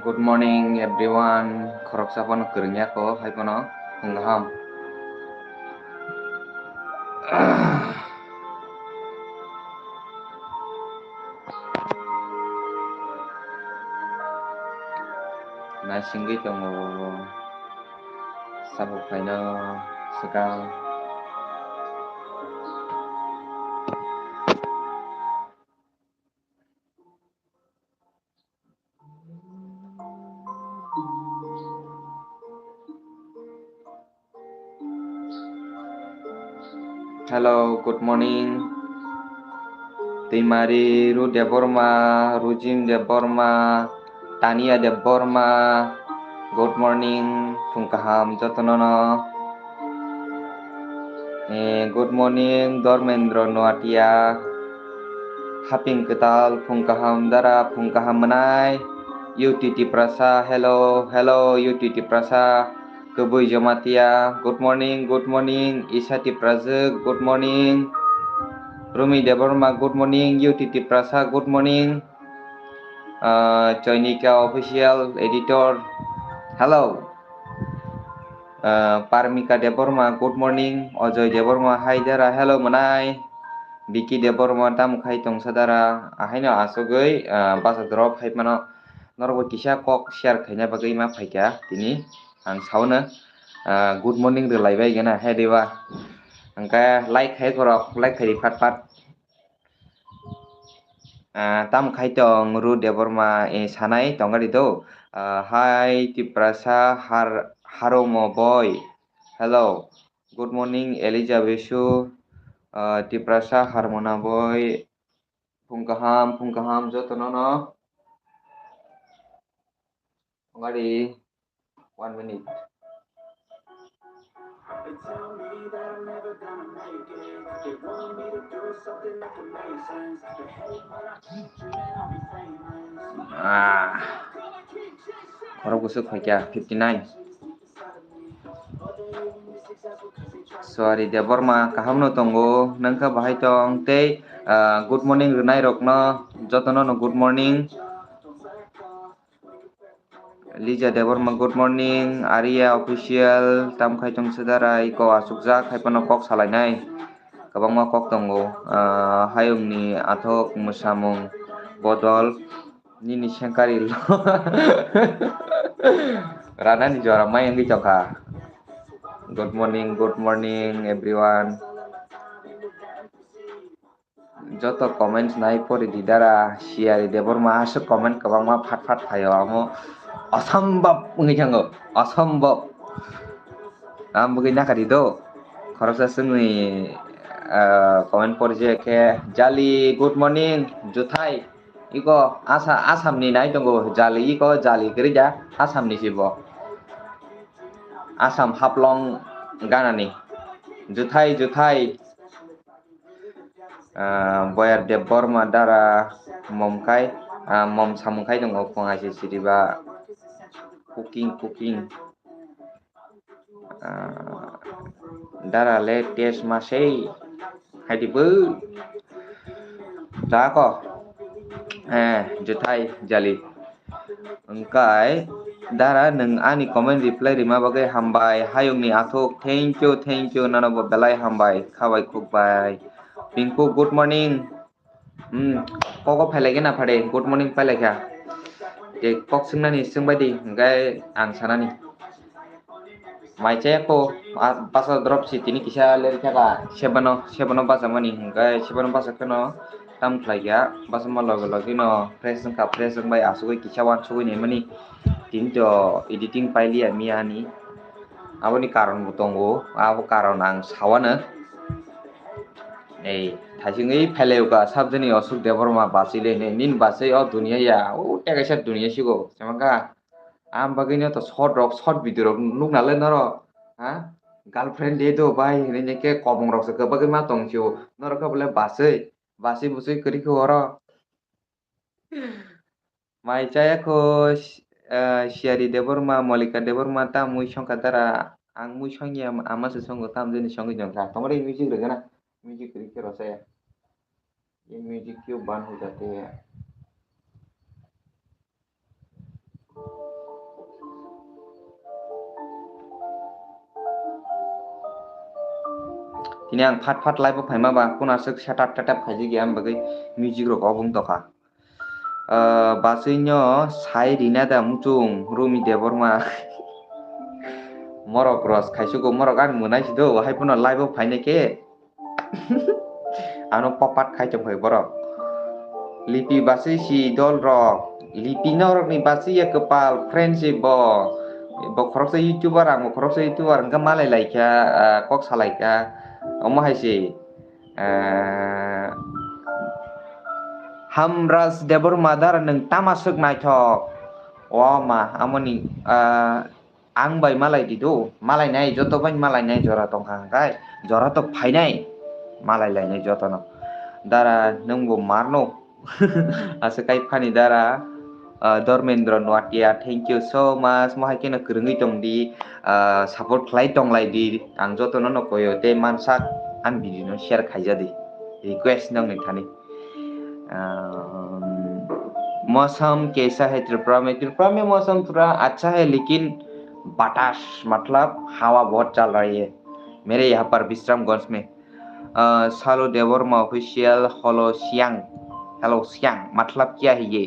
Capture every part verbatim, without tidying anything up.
Good morning everyone. Khoroksa phano kwrwngya kho, hai phano phung kaham. Naisingwi tongo, sabo phaino swkang. Hello, good morning. Twimari Ru Debbarma, Rujim Debbarma, Tania Debbarma, good morning, phung kaham jotono no. Eh, good morning, Dharmendra Noatia. Haping kwtal, phung kaham dara, phung kaham mwnai. U T T Prasa, hello, hello, U T T Prasa. Kwbwi Jamatia, good morning, good morning. Isa Tiprajwk, good morning. Rumi Debbarma, good morning. U T T Prasa, good morning. Ah, Choinika Official Editor, hello. Ah, Parmika Debbarma, good morning. Ojoy Debbarma, hi dara, hello mwnai. Vicky Debbarma, tamo khai tongsa dara? Ahaino asugwi, ah, basa drop hai mano. Norokbo kisa kok share khaina bagwi ma phaikha tini. Ang saono, ah, good morning rwlai bai gana, hai diba? Hwnkhe like khai khorok, like khai di phat phat. Ah, tamo khai tong Ru Debbarma, eh, sanai tongari do. Ah, hi, Tiprasa har-, Haromo boy. Hello. Good morning, Elijah Besu. Ah, Tiprasa Harmona boy. Phung kaham, phung kaham, jotono no. Tongari. One minute. Ah. Khorok bwswk phaikha fifty nine. Sorry Debbarma, kaham no tongo, nangkha bahai tong tei, ah, good morning rwnai rokno jotono no good morning. Lija Debbarma, good morning. Arya Official, tam khai tong sida rai, ko asukjak, hai phano kok salainai. Kwbangma kok tongo. Ah, hayungni athok, mwsamung, bodol, nini sengkari lo. Ranani jora mai wngwi tongkha. Good morning, good morning, everyone. Joto comments nai pori di dara, Siyari Debbarma aswk comment kwbangma phat phat phaio, amo osombab wngwi thango, osombab. Ang bwgwi nakari do, khoroksa chwngni, ah, comment pori je khe, Jali, good morning, Juthai, iko Asa-, Assam ni nai tongo, Jali, iko Jali kwrwi da, Assam ni si bo. Assam Haflong ganani, Juthai, Juthai. Ah, Boyar Debbarma dara mom khai, ah, mom samung khai tongo, phung aisi siriba cooking, cooking. Ah, dara le test ma sei hai di bo. Tako. Eh, Juthai, Jali. Wngkai, dara, nwng ani comment reply rima bagwi hambai. Hayungni athuk, thank you, thank you, nono bo belai hambai, khabai khukbai. Pinku, good morning. Hmm, koko phailai gana phade, good morning phailai kha. Tei kok swngnani swngbai di, hwnkhe ang sanani. Mai chaya kho, ah, basa drop si tini kisa leri thaka, sebano, sebano basa mani, hwnkhe sebano basa kheno tam khlai kha, basa ma loge loge no fresh wngkha, fresh wngbai asugwi kisa wansugwi naimani, tini to editing pailiya miya ni, aboni karon bo tongo, abo karon ang sawano. Ei, thaisingwi phailaiuka, sabjani Ashok Debbarma bachwi le, nini bachwi o duniya ya, o tekaisa duniya sigo, semaka. Am bagwi no to short rok, short video rok nukna le norok, ha? Girlfriend de do bai hinwi khe kobong rok se kwbagwi ma tong sio. Norok khe bole bachwi, bachwi buchwi kwrwi khe oro. Mai chaya kho, eh, Siyari Debbarma, Malika Debbarma ta mui songkha dara. Ang mui songya, ama se songo, tam jani songwi jongkha. Tomare music rwgana, music kwrwi khe rw chaya. Ye music kyo ban ho jate hai. Tini ang phat phat live o phaima ba kuna aswk setup tetup khaijak ya, ang bagwi music rok obo wng tokha. Ah, baswi no sai rina da muchung Rumi Debbarma. Morok ros khaisugo, morok ani mwnai si do, hai phano live o phainai khe. Ano papat khai tong phai borok. Lipi baswi si dol rok. Lipi norok ni baswi ya kwpal friendship bo. Bo khoroksa YouTuber, ang bo khoroksa YouTuber, hwnkhe malai lai kha, ah, kok salai kha. Omo hai se. Ah, Hamraj Debbarma dara nwng tama swk naithok. O ma, amoni, ah, ang bai malai di do, malai nai, joto bai malai nai jora tong kha hwnkhe, jora to phainai, malai lai nai joto no. Dara nwng bo mar no. Aswk kai phani dara, ah, Dharmendra Noatia, thank you so much. Mo hai kheno kwrwngwi tong di, ah, support khlai tong lai di. Ang joto no no koyo tei mansak ang video no share khaija di. Request nang ni thani. अम, मौसम कैसा है त्रिपुरा में? त्रिपुरा में मौसम थोड़ा अच्छा है, लेकिन बातास, मतलब हवा बहुत चल रही है मेरे यहाँ पर विश्रामगंज में। अ, सालो देवर्मा official, hello सियांग, hello सियांग, मतलब क्या है ये?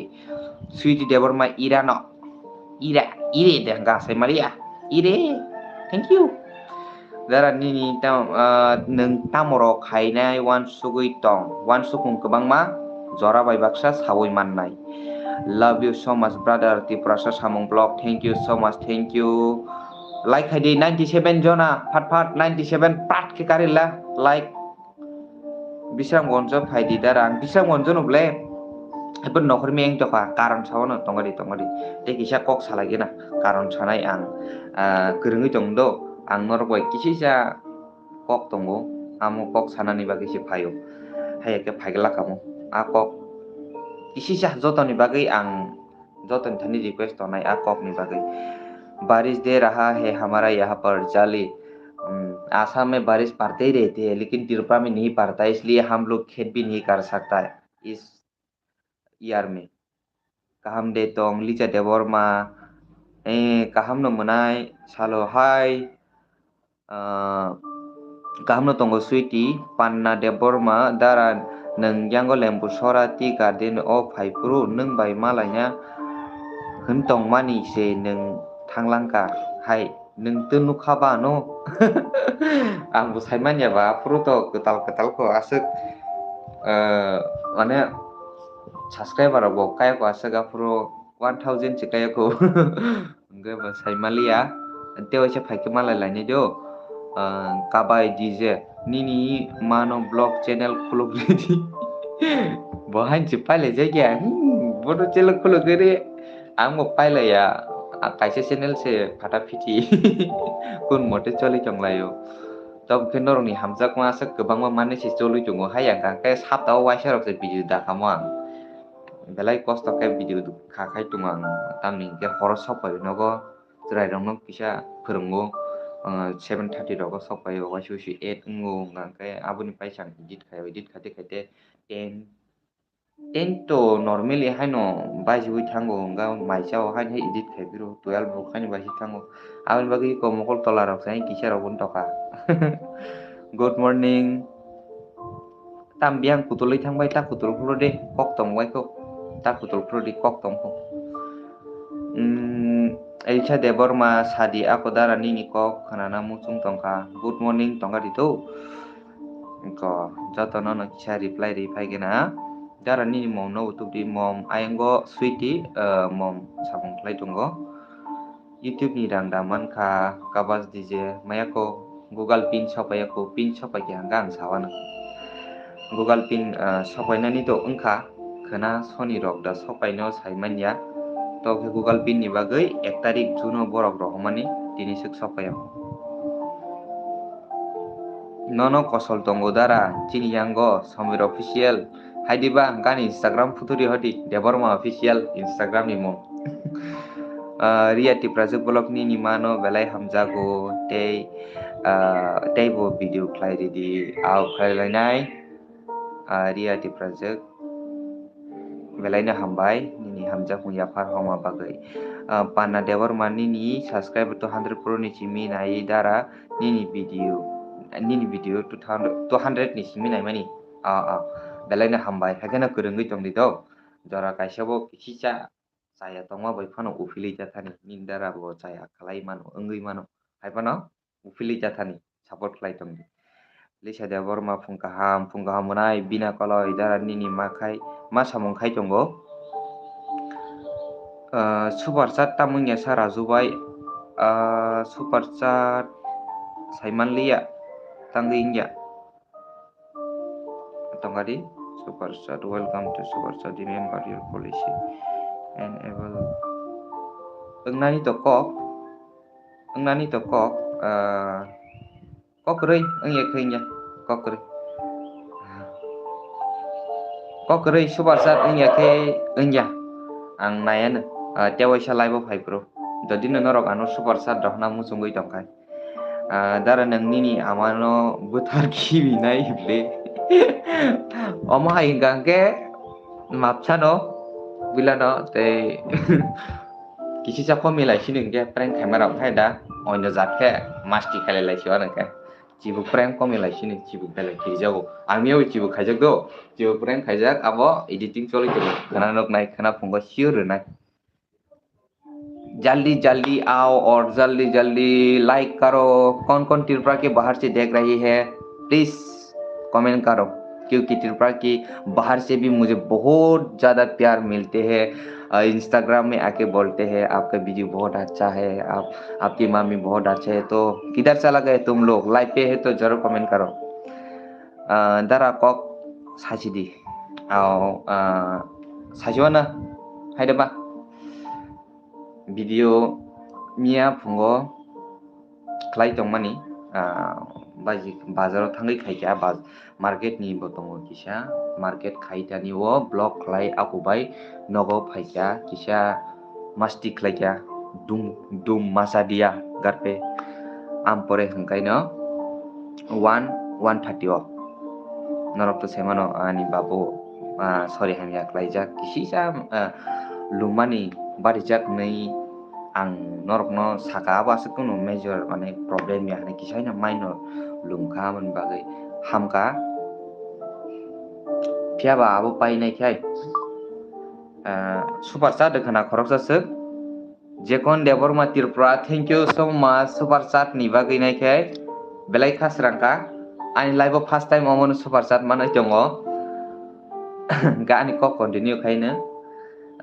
स्वीटी देवर्मा इरानो, इरा, इरे दे, गासै मारिया, इरे, thank you. Dara nini tam, ah, nwng tamoro khainai uansugwi tong, uansukmung kwbangma jora bai baksa saui mannai. Love you so much brother, Tiprasa Samung Vlog, thank you so much, thank you. Like khai di ninety seven jona, phat phat ninety seven prat khe karila like. Bisramgonjo phai di dara, ang Bisramgonjo no ble. Ebo nokhormi ang tokha, karon saono tongadi tongadi. Tei kisa kok salai gena, karon sanai ang, ah, kwrwngwi tong do, ang norok bai kisisa kok tongo, amo kok sanani bagwi se phaio. Haiya khe phaiglak kamo. A kok kisisa jotoni bagwi ang jotoni thani request tongnai a kokni bagwi. बारिश दे रहा है हमारा यहाँ पर जाली। हम्म, आसाम में बारिश पड़ते ही रहती है, लेकिन त्रिपुरा में नहीं पड़ता, इसलिए हम लोग खेत भी नहीं कर सकता है इस ईयर में। Kaham de tong, Lisa Debbarma, eh, kaham no mwnai, salo hai, ah, kaham no tongo sweetie, Panna Debbarma, dara nwng yango lembu sora tea garden o phai phuru nwng bai malaina hwn tongmani se nwng thanglangka hai. Nwng to nukha ba ano? Ang bo sai manya ba, aphuru to kwtal kwtal kho aswk, eh, mane subscriber rok bo kaya kho aswk, aphuru one thousand se kaya kho. Hwnkhe bo sai maliya. Tei waisa phai khe malai lainai do. Ah, Kabai D J nini mano vlog channel khuluk ridi. Bo hain se pailai jakya. Hmm, bono channel khuluk ridi. Ang bo pailaiya, ah, kaisa channel se phata phiti kun mote choli tong laio. Tobokhe norokni hamjakma aswk kwbangma manwi se choli tongo, hai ang kha khe saptao waisa rok se video dakhamo ang. Belai kosto khe video kha khai tongo ang, tamni hwnkhe horo sok pai nogo chwrai rokno kisa phwrwngo, ah, seven thirty rogo sok paio, waisa waisa eight wngo, hwnkhe aboni paisa ang edit khaio, edit khaite khaite ten ten to normally haino bajiwi thango, hwnkha mai chao haino edit khai phiro twelve rok haino baji thango. Aboni bagwi eko mokol tola rok se kisa rok wng tokha. Good morning. Tam biyang kutulwi thangbai, ta kutul phuru de kok tong bai kho, ta kutul phuru de kok tong kho. Hmm, Elsa Debbarma sadi ako dara nini kok khnana muchung tongkha. Good morning tongkha di to. Ko jotono no kisa reply ri phai gena. Dara nini mom no utubdi, mom ayang go sweetie, eh, mom samung khlai tongo. YouTube ni rang da mankha, kabas D J maya ko Google pin sopai ya ko, pin sopai khe hangkha ang sawano. Google pin, eh, sopai nani to wngkha, khwna soni rok da sopai no sai manya. To khe Google pin ni bagwi ek tarik June o borok rohormani tini swk sopai ya. Nono kosol tongo dara, chini yango Samir Official. Hai diba, gani Instagram photo ri hodi, Debbarma Official Instagram ni mung. Ah, Ria Tiprajwk vlog nini mano belai hamjago, tei, ah, tei bo video khlai ridi, au khlai lainai. Ah, Ria Tiprajwk. Belaino hambai, nini hamjakmung yaphar homa bagwi. Ah, Panna Debbarma nini subscriber to hundred pro ni simi nai dara nini video. Nini video two hundred, two hundred ni simi naimani. Ah, ah. Belai no hambai. Haikhe no kwrwngwi tongdi do. Jora kaisa bo kisicha chaya tongma bai phano uphilwi jathani. Nini dara bo chaya khlai mano, wngwi mano. Hai phano uphilwi jathani. Support khlai tongdi. Lisa Debbarma phung kaham, phung kaham mwnai, bina koloi dara nini ma khai, ma samung khai tongo. Ah, super chat tamo wngya sa Raju bai, ah, super chat saimanliya, tangwi wngya. Tongadi, super chat, welcome to super chat, remember your policy, enable. Wngnani to kok, wngnani to kok, ah, kok kwrwi wngya khe wngya, kok kwrwi. Kok kwrwi super chat wngya khe wngya. Ang naiya no, ah, tewaisa live o phai phuru. Jodi no norok ano super chat rok hwnna muchungwi tongkha. Ah, dara nwng nini amano bwthar khibi nai hwnle. Omo hai hwnkha hwnkhe mapsano, builano tei kisisa khomilai sini hwnkhe prank khaima rok khai da, oino jat khe masti khailai lai si o hwnkhe. Chibuk prank komilai sini, chibuk belai kirijago. Ang miyawi chibuk khaijak do, chibuk prank khaijak, abo editing choli tongo. Khana nuknai, khana phungo sure rwnai. जल्दी जल्दी आओ और जल्दी जल्दी लाइक करो। कौन कौन त्रिपुरा के बाहर से देख रही है, प्लीज कमेंट करो, क्योंकि त्रिपुरा की बाहर से भी मुझे बहुत ज़्यादा प्यार मिलते हैं। अ, इंस्टाग्राम में आके बोलते हैं, "आपका वीडियो बहुत अच्छा है, आप, आपकी मम्मी बहुत अच्छे है।" तो किधर चला गए तुम लोग? लाइव पे है तो जरूर कमेंट करो। अ, दरा कॉक साइसी दी। आओ, अ, साइसी वाना, हाय दबा। Video miya phungo khlai tongmani, ah, baji-, bazaro thangwi khaikha, baz-, market ni bo tongo kisa, market khaitani o vlog khlai, akubai nogo phaikha, kisa masti khlaikha, dum, dum masa dia garpe, ampore hwnkaino one, one thirty o. Norok to saimano ani babu, ah, sorry hamya khlaijak, kisisa, ah, lumani barijak hwnwi ang norokno saka, abo aswk kunu major, mane, problem ya hwnwi, kisaino minor lumkha, aboni bagwi hamkha. Phiya ba abo painai khai, ah, super chat khna khoroksa swk. Jekon Debbarma Tripura, thank you so much super chat ni bagwi nai khe belai kha srang kha. Ani live o first time omono super chat manwi tongo. Hwnkhe ani kok continue khaino,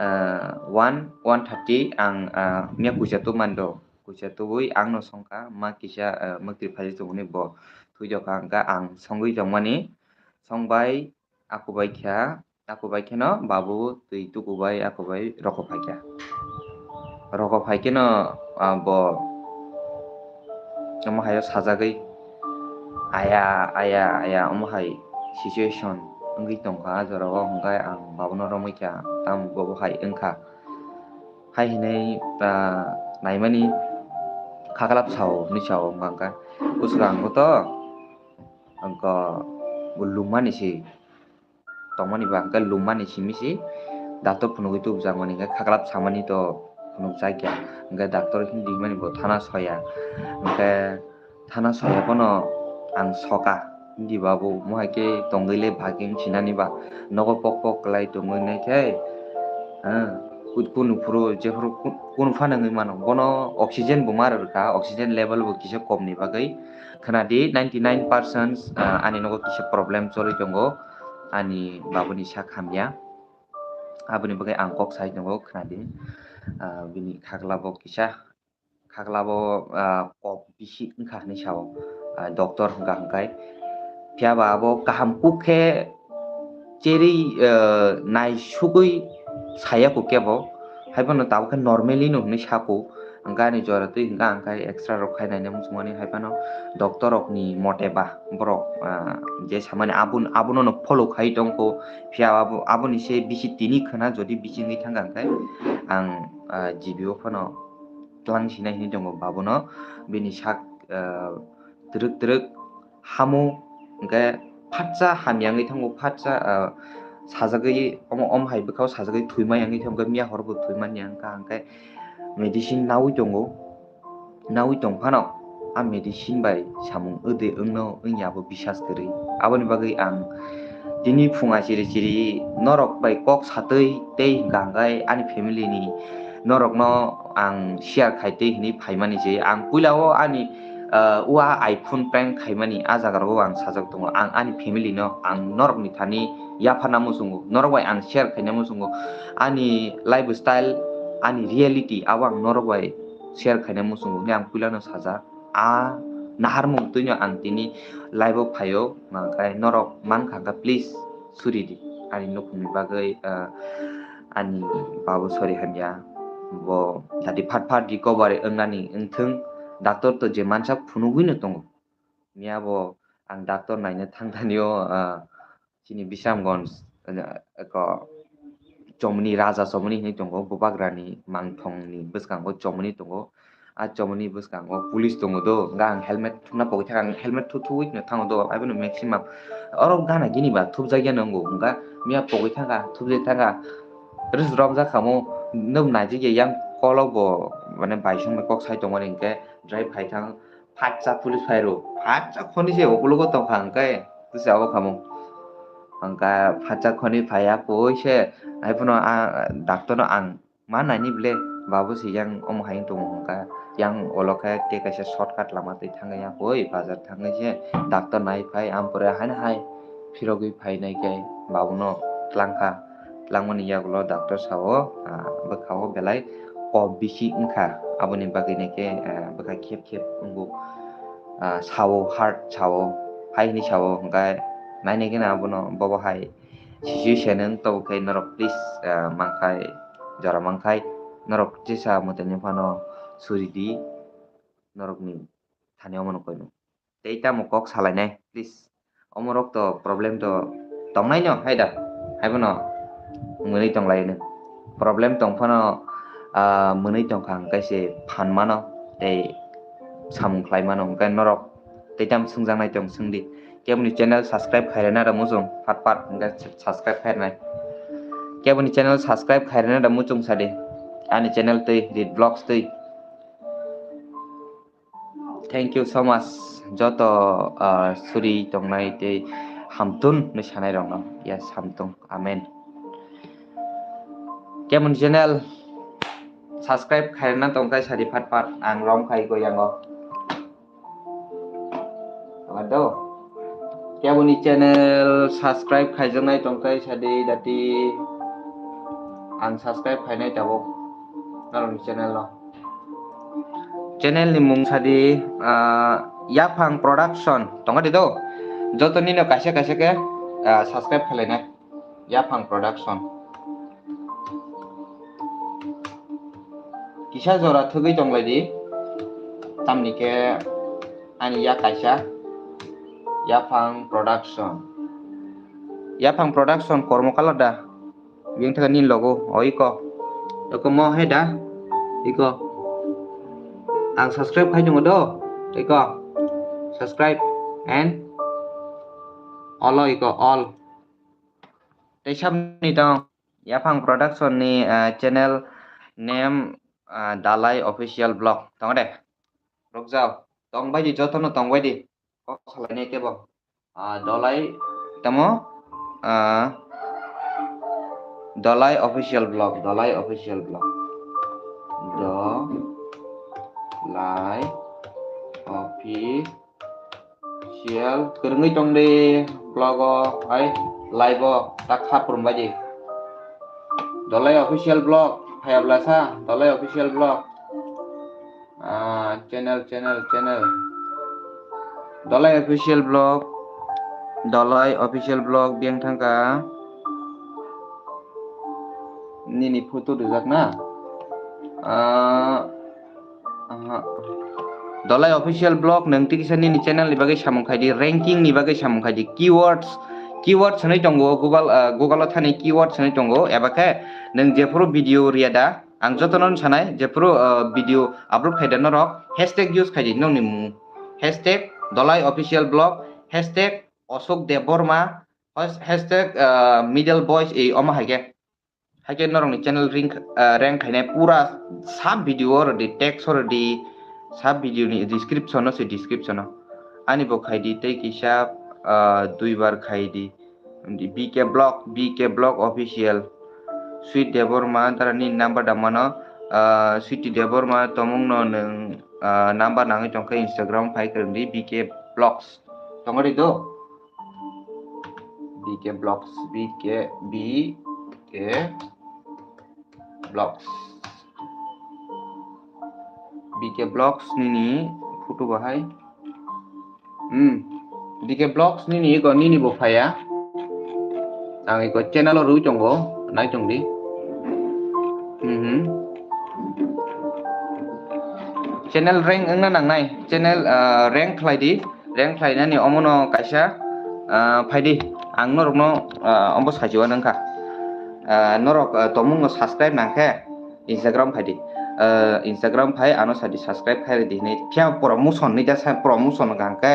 ah, one, one thirty ang, ah, miya kuisa tubmani do. Kuisa tubui ang no songkha ma kisa, ah, mwktwi phai tubuni bo thwi jokha hwnkhe ang songwi tongmani songbai. Aku bai kha, aku bai kheno babu twi tuku bai aku bai roko phai kha. Roko phai kheno, ah, bo omo hai o sajagwi aya, aya, aya omo hai situation wngwi tongkha ah jora o, hwnkhe ang babuno romwi kha, tamo bo hai wngkha. Hai hinwi, ah, naimani khaklap sao hinwi sao wngkha, hwnkhe bwswk ang bo to wngkha bo lumani se. Tongmani ba hwnkhe lumani simi se doctor phunugwi tubujak mani hwnkhe khaklap samani to phunukjak ya, hwnkhe doctor hindi himani bo thana soya, hwnkhe thana soya phano ang soka hindi babu, mohai khe tongwi le bagwi wngsinani ba nogo pok pok kwlai tongwi nai khe, ah, kunu phuru jephuru ku-, kunu phano wngwi mano, bono oxygen bo ma rwkha, oxygen level bo kisa kom ni bagwi khwnadi ninety nine percent, ah, ani nogo kisa problem choli tongo. Ani babuni sak hamya, aboni bagwi ang kok sai tongo khwnadi, ah, bini khaklabo kisa, khaklabo, ah, kok bisi wngkha hinwi sao, ah, doctor hwnkha hwnkhe. Phiya ba abo kaham kuk khe cherwi, ah, naisugwi saya kuk kebo, hai phano tabuk khe normally no hinwi sako. Hwnkhe ani jora twi hwnkhe ang khe extra rok khai naina muchungmani, hai phano doctor rok ni mote ba borok, ah, je samani abon-, abono no follow khai tongkho, phiya abo, aboni se bisi tini khwna jodi bisi wngwi thangkha hwnkhe ang, ah, G B o phano twlang sinai hinwi tongo babono, bini sak, ah, twrwk twrwk hamo hwnkhe phatsa hamya wngwi thango, phatsa, ah, sajagwi omo, omo hai bwkhao sajagwi thwima wngwi thango, miya horo bo thwimani wngkha, hwnkhe medicine naui tongo, naui tong phano a medicine bai samung wngde wngno wngya abo bisas kwrwi. Aboni bagwi ang tini phunga chiri chiri norok bai kok satwi tei hwnkha hwnkhe ani family ni norokno ang share khai tei hinwi phaimani je ang puila o ani, ah, ua iPhone prank khaimani a jaga rogo ang sajak tongo. Ang ani family no ang norok ni thani yapharna muchungo, norok bai ang share khaina muchungo, ani lifestyle, ani reality abo ang norok bai share khaina muchungo hwnwi ang puilano sajak. A naharmung twino ang tini live o phaio, hwnkhai norok mankha hwnkha please suri di ani nukhungni bagwi, ah, ani babu sori hamya bo dati phat phat recovery wngnani wngthwng, doctor to je mansak phunugwino tongo. Miya bo ang doctor naina thangthani o, ah, chini Bisramganj, ah, eko Chomoni, Raja Chomoni hinwi tongo, Bubagrani mangthongni bwskango Chomoni tongo. A Chomoni bwskango police tongo do, hwnka ang helmet thupna pogwi thangkha, ang helmet thu thuwi no thango do, abono maximum. Oro gana gini ba thupjakya nwngo, hwnka miya pogwi thangkha, thupjak thangkha. Rwsromjak kha mo, nwk naijikya yang kolok bo, mane, baisongni kok sai tongmani hinkhe, drive khai thang, phatsa police phai rw, phatsa khoni se ukologo tongkha hwnkhe, tisa o khamung. Hwnkha phatsa khoni phaiya poi se, haiphano a doctor no ang ma naini ble, babu se yang omo hai wng tongo hwnkha, yang olo khe tei kaisa shortcut lama twi thangya poi, bazar thangwi se doctor nai phai, ampore haino hai phirogwi phainai khe babuno twlangkha. Twlangmani yagulo doctor sao, ah, bwkhao belai kok bisi wngkha, aboni bagwi nai khe, ah, bwkha khep khep wngo, ah, sao, heart sao, hai hwnwi sao, hwnkhe nainai kheno abono bobo hai situation wng tongo khe norok please, ah, mankhai, jora mankhai norok jesa mwtaini phano suri di norokni thani omono koino. Tei tamo kok salainai, please. Omorok to problem to tongnaino, hai da? Haibono mwnwi tonglaino. Problem tong phano, ah, mwnwi tongkha hwnkhe se phan mano, tei samung khlai mano, hwnkhe norok tei tamo swngjaknai tong swngdi. Keboni channel subscribe khairena da muchung, pat pat hwnkhe subscribe khairnai. Keboni channel subscribe khairena da muchung sadi. Ani channel twi, Rit Vlogs twi. Thank you so much. Joto, ah, suri tongnai tei hamtun hwnwi sanai rokno. Yes, hamtun. Amen. Kemon channel subscribe khairna tongkai sadi phat phat ang rom khai go yango. Wado. Keboni channel subscribe khaijaknai tongkai sadi dati ang subscribe khainai tabuk norokni channel no. Channel ni mung sadi, ah, Yaphang Production. Tongo de do? Joto nino kaisa kaisa khe, ah, subscribe khlainai. Yaphang Production. Kisa jora thwgwi tonglaidi. Tamni khe ani ya kaisa Yaphang Production. Yaphang Production kormo kalar da. Biyang thaka ni logo, o iko. Iko mo he da. Iko. Ang subscribe khai tongo do. Iko. Subscribe and all o iko, all. Tei sabni tong Yaphang Production ni, ah, channel name, ah, Dalai Official Vlog. Tongo de. Rukjao. Tong bai di, joto no tong bai di. Kok salainai kebo. Ah, Dolai, tamo? Ah, Dolai Official Vlog, Dolai Official Vlog. Dolai Official, kwrwngwi tong di vlog o, ai, live o, ta kha phurumbai di. Dolai Official Vlog, phaiya bwlasa, Dolai Official Vlog. Ah, channel, channel, channel. Dolai Official Vlog. Dolai Official Vlog biyang thangkha. Nini photo rijak na? Ah, aha. Dolai Official Vlog, nwng tikisa nini channel ni bagwi samung khai di, ranking ni bagwi samung khai di, keywords, keywords hwnwi tongo Google, ah, Google o thani keywords hwnwi tongo, eba khe nwng jephuru video riya da, ang jotono sanai, jephuru, ah, video upload khai da norok, hashtag use khai di nokni mung, hashtag Dolai Official Vlog, hashtag Ashok Debbarma, has-, hashtag, ah, Middle Voice, ei omo hai khe. Hai khe norokni channel ring, ah, rank khainai pura sa video o rwdi, text o rwdi, Sub video ni description o se, description o. Ani bo khai di, tei kisa, ah, duibar khai di. B K Blog, B K Blog Official. Sweet Debbarma, tara ni number da mano, ah, Sweet Debbarma tomung no nwng, ah, number nangwi tongkhe Instagram phai kwrwng di, B K Blogs. Tongo di do? B K Blogs, B K, B K Blogs. B K Blogs nini photo bahai. Hmm. B K Blogs nini ego nini bo phaya. Ang ego channel o rwi tongo, nai tong di. Mhm. Channel rank wngna nangnai. Channel, ah, rank khlai di. Rank khlainani omono kaisa, ah, phai di. Ang norokno, ah, ombo sajiwa nangkha. Ah, norok, ah, tomungno subscribe nangkhe. Instagram phai di. Ah, Instagram phai ano sadi subscribe khai di hinwi. Phiya promotion ni da sa promotion hwnkha hwnkhe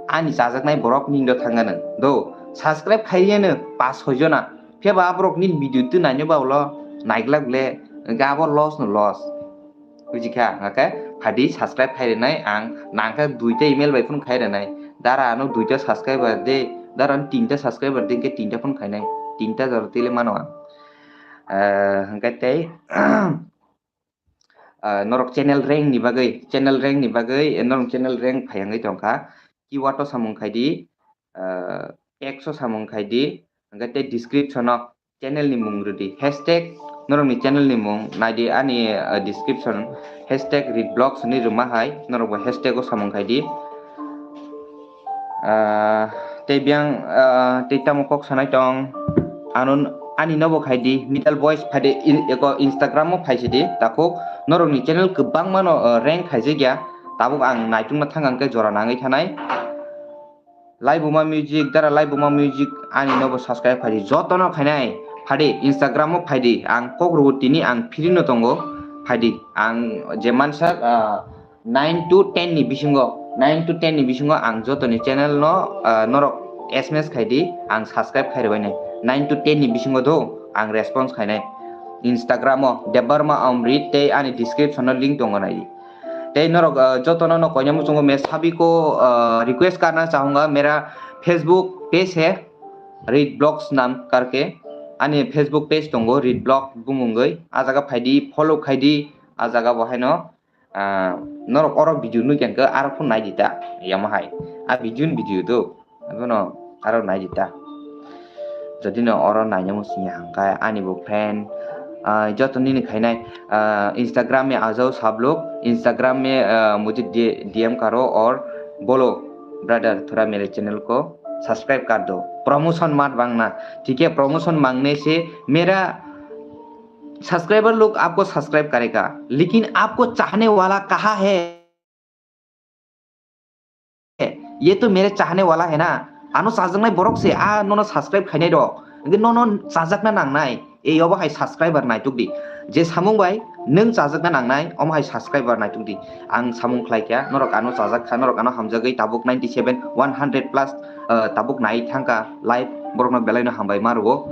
ani chajaknai borok ni do thangano. Do subscribe khai yeno pas soi jona. Phiya ba borok ni video tu naino ba ulo naiglak le hwnkhe abo loss no loss. Bujikha hwnkhe phai di subscribe khai rwnai ang nangkhe duita email bai phone khai rwnai. Dara ano duita subscriber de, dara ano tinta subscriber de hwnkhe tinta phone khainai. Tinta jora tele mano ang. Ah, hwnkhe tei ah, norok channel rank ni bagwi, channel rank ni bagwi, eh, norok channel rank phai wngwi tongkha. Keyword o samung khai di, ah, text o samung khai di, hwnkhe tei description o channel ni mung rwdi. Hashtag norok ni channel ni mung nai di ani, ah, description, hashtag read blogs hinwi rwma hai, norok bo hashtag o samung khai di. Ah, tei biyang, ah, tei tamo kok sanai tong. Ano ani nobo khai di, middle voice phai di, in-, eko Instagram o phai si di, takhuk norok ni channel kwbangma no, ah, rank khaijak ya. Tabuk ang naitukna thang ang khe jora nangwi thanai. Laibuma Music, Dara Laibuma Music ani nobo subscribe khai di, joto no khainai. Phai di, Instagram o phai di, ang kok rwo tini ang free no tongo, phai di. Ang je mansa, ah, nine to ten ni bisingo, nine to ten ni bisingo ang jotoni channel no, ah, norok S M S khai di, ang subscribe khai rwbainai. Nine to ten ni bisingo do ang response khainai. Instagram o Debbarma Amrit tei ani description o link tongo nai di. Tei norok, ah, jotono no koina muchungo me sabiko, ah, request karna chahunga mera Facebook page hai Read Blogs nam karke. Ani Facebook page tongo Read Blog bumungwi. Ah jaga phai di, follow khai di. Ah jaga bo haino ah, norok oro video nukya hwnkhe aro phone nai di ta, yamo hai. A video ni video do, abono aro nai di ta. Jodi no oro naina muchung ya hwnkhe ani bo friend, ah, joto nini khainai, ah, Instagram me ajao sabluk, Instagram me, ah, mujhe D-, D M karo or bolo brother, thoda mere channel ko subscribe kar do. Promotion mat bang na, theek hai, promotion mangne se mera subscriber log aapko subscribe karega, lekin aapko chahne wala kaha hai? Ye to mere chahne wala hai na. Ano chajaknai borok se a nono subscribe khainai rok. Hwnkhe nono chajakna nangnai. Ei obo hai subscriber naituk di. Je samung bai nwng chajakna nangnai, omo hai subscriber naituk di. Ang samung khlai kha, norok ano chajak kha, norok ano hamjagwi tabuk ninety seven, one hundred plus, ah, tabuk nai thangkha live, borokno belaino hambai ma rwo.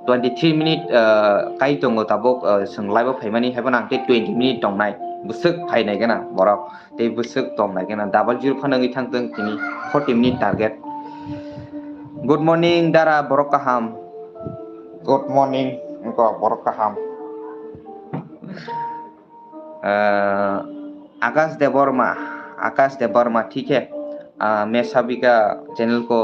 Twenty three minute, ah, kai tongo tabuk, ah, chwng live o phaimani, haiphano ang tei twenty minute tongnai, bwswk phainai gana borok, tei bwswk tongnai gana, double zero phano wngwi thangtong tini, forty minute target. Good morning, Dara, borok kaham. Good morning, wngkha borok kaham. Ah, Akash Debbarma, Akash Debbarma, ठीक है। Ah, मैं सभी का चैनल को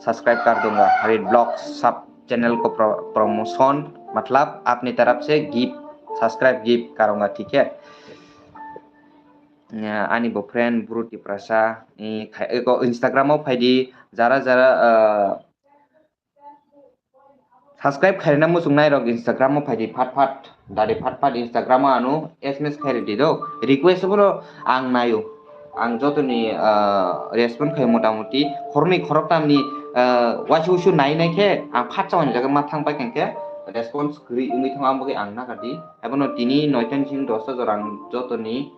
सब्सक्राइब कर दूंगा। Red blog सब चैनल को प्रो-, प्रमोशन, मतलब अपनी तरफ से गिफ्ट, सब्सक्राइब गिफ्ट करूंगा, ठीक है। Ah, ani bo friend Bru Tiprasa, eh, khai-, eko Instagram o phai di, jara jara, ah, subscribe khairina muchung nai rok Instagram o phai di phat phat, dari phat phat Instagram o ano S M S khairi di do, request bono ang naio, ang jotoni, ah, respond khai motamuti khoroknwi khoroktam ni, ah, waisa usu nai nai khe ang phat chawani jaga ma thang pai khe response kwrwi wngwi thango, ang bagwi ang naka di. Abono tini noita ni simi dosta jora ang jotoni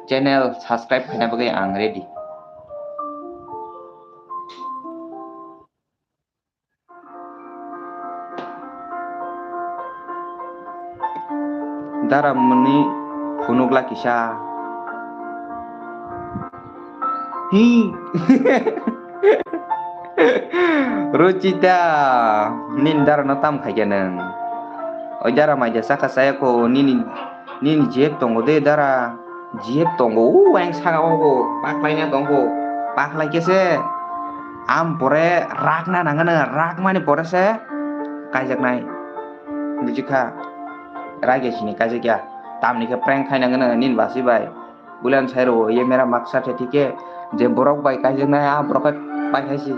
channel subscribe khaina bagwi ang ready. Dara mani phunukla kisa. Hi. Ruchita, nini dara no tam khaikhe nwng? Oi dara maida saka saya ko nini, nini jeb tongo de dara, jeb tongo, u ang saka o bo paklaina tongo, paklai khe se am pore rakna nangano, rakmani pore se kaijaknai. Bujikha, raige sini kaijakya, tamni khe prank khainangano nini basi bai. Bulan sai ro ye mera maksad hai thik hai, je borok bai kaijaknai a borok hai pai hai si.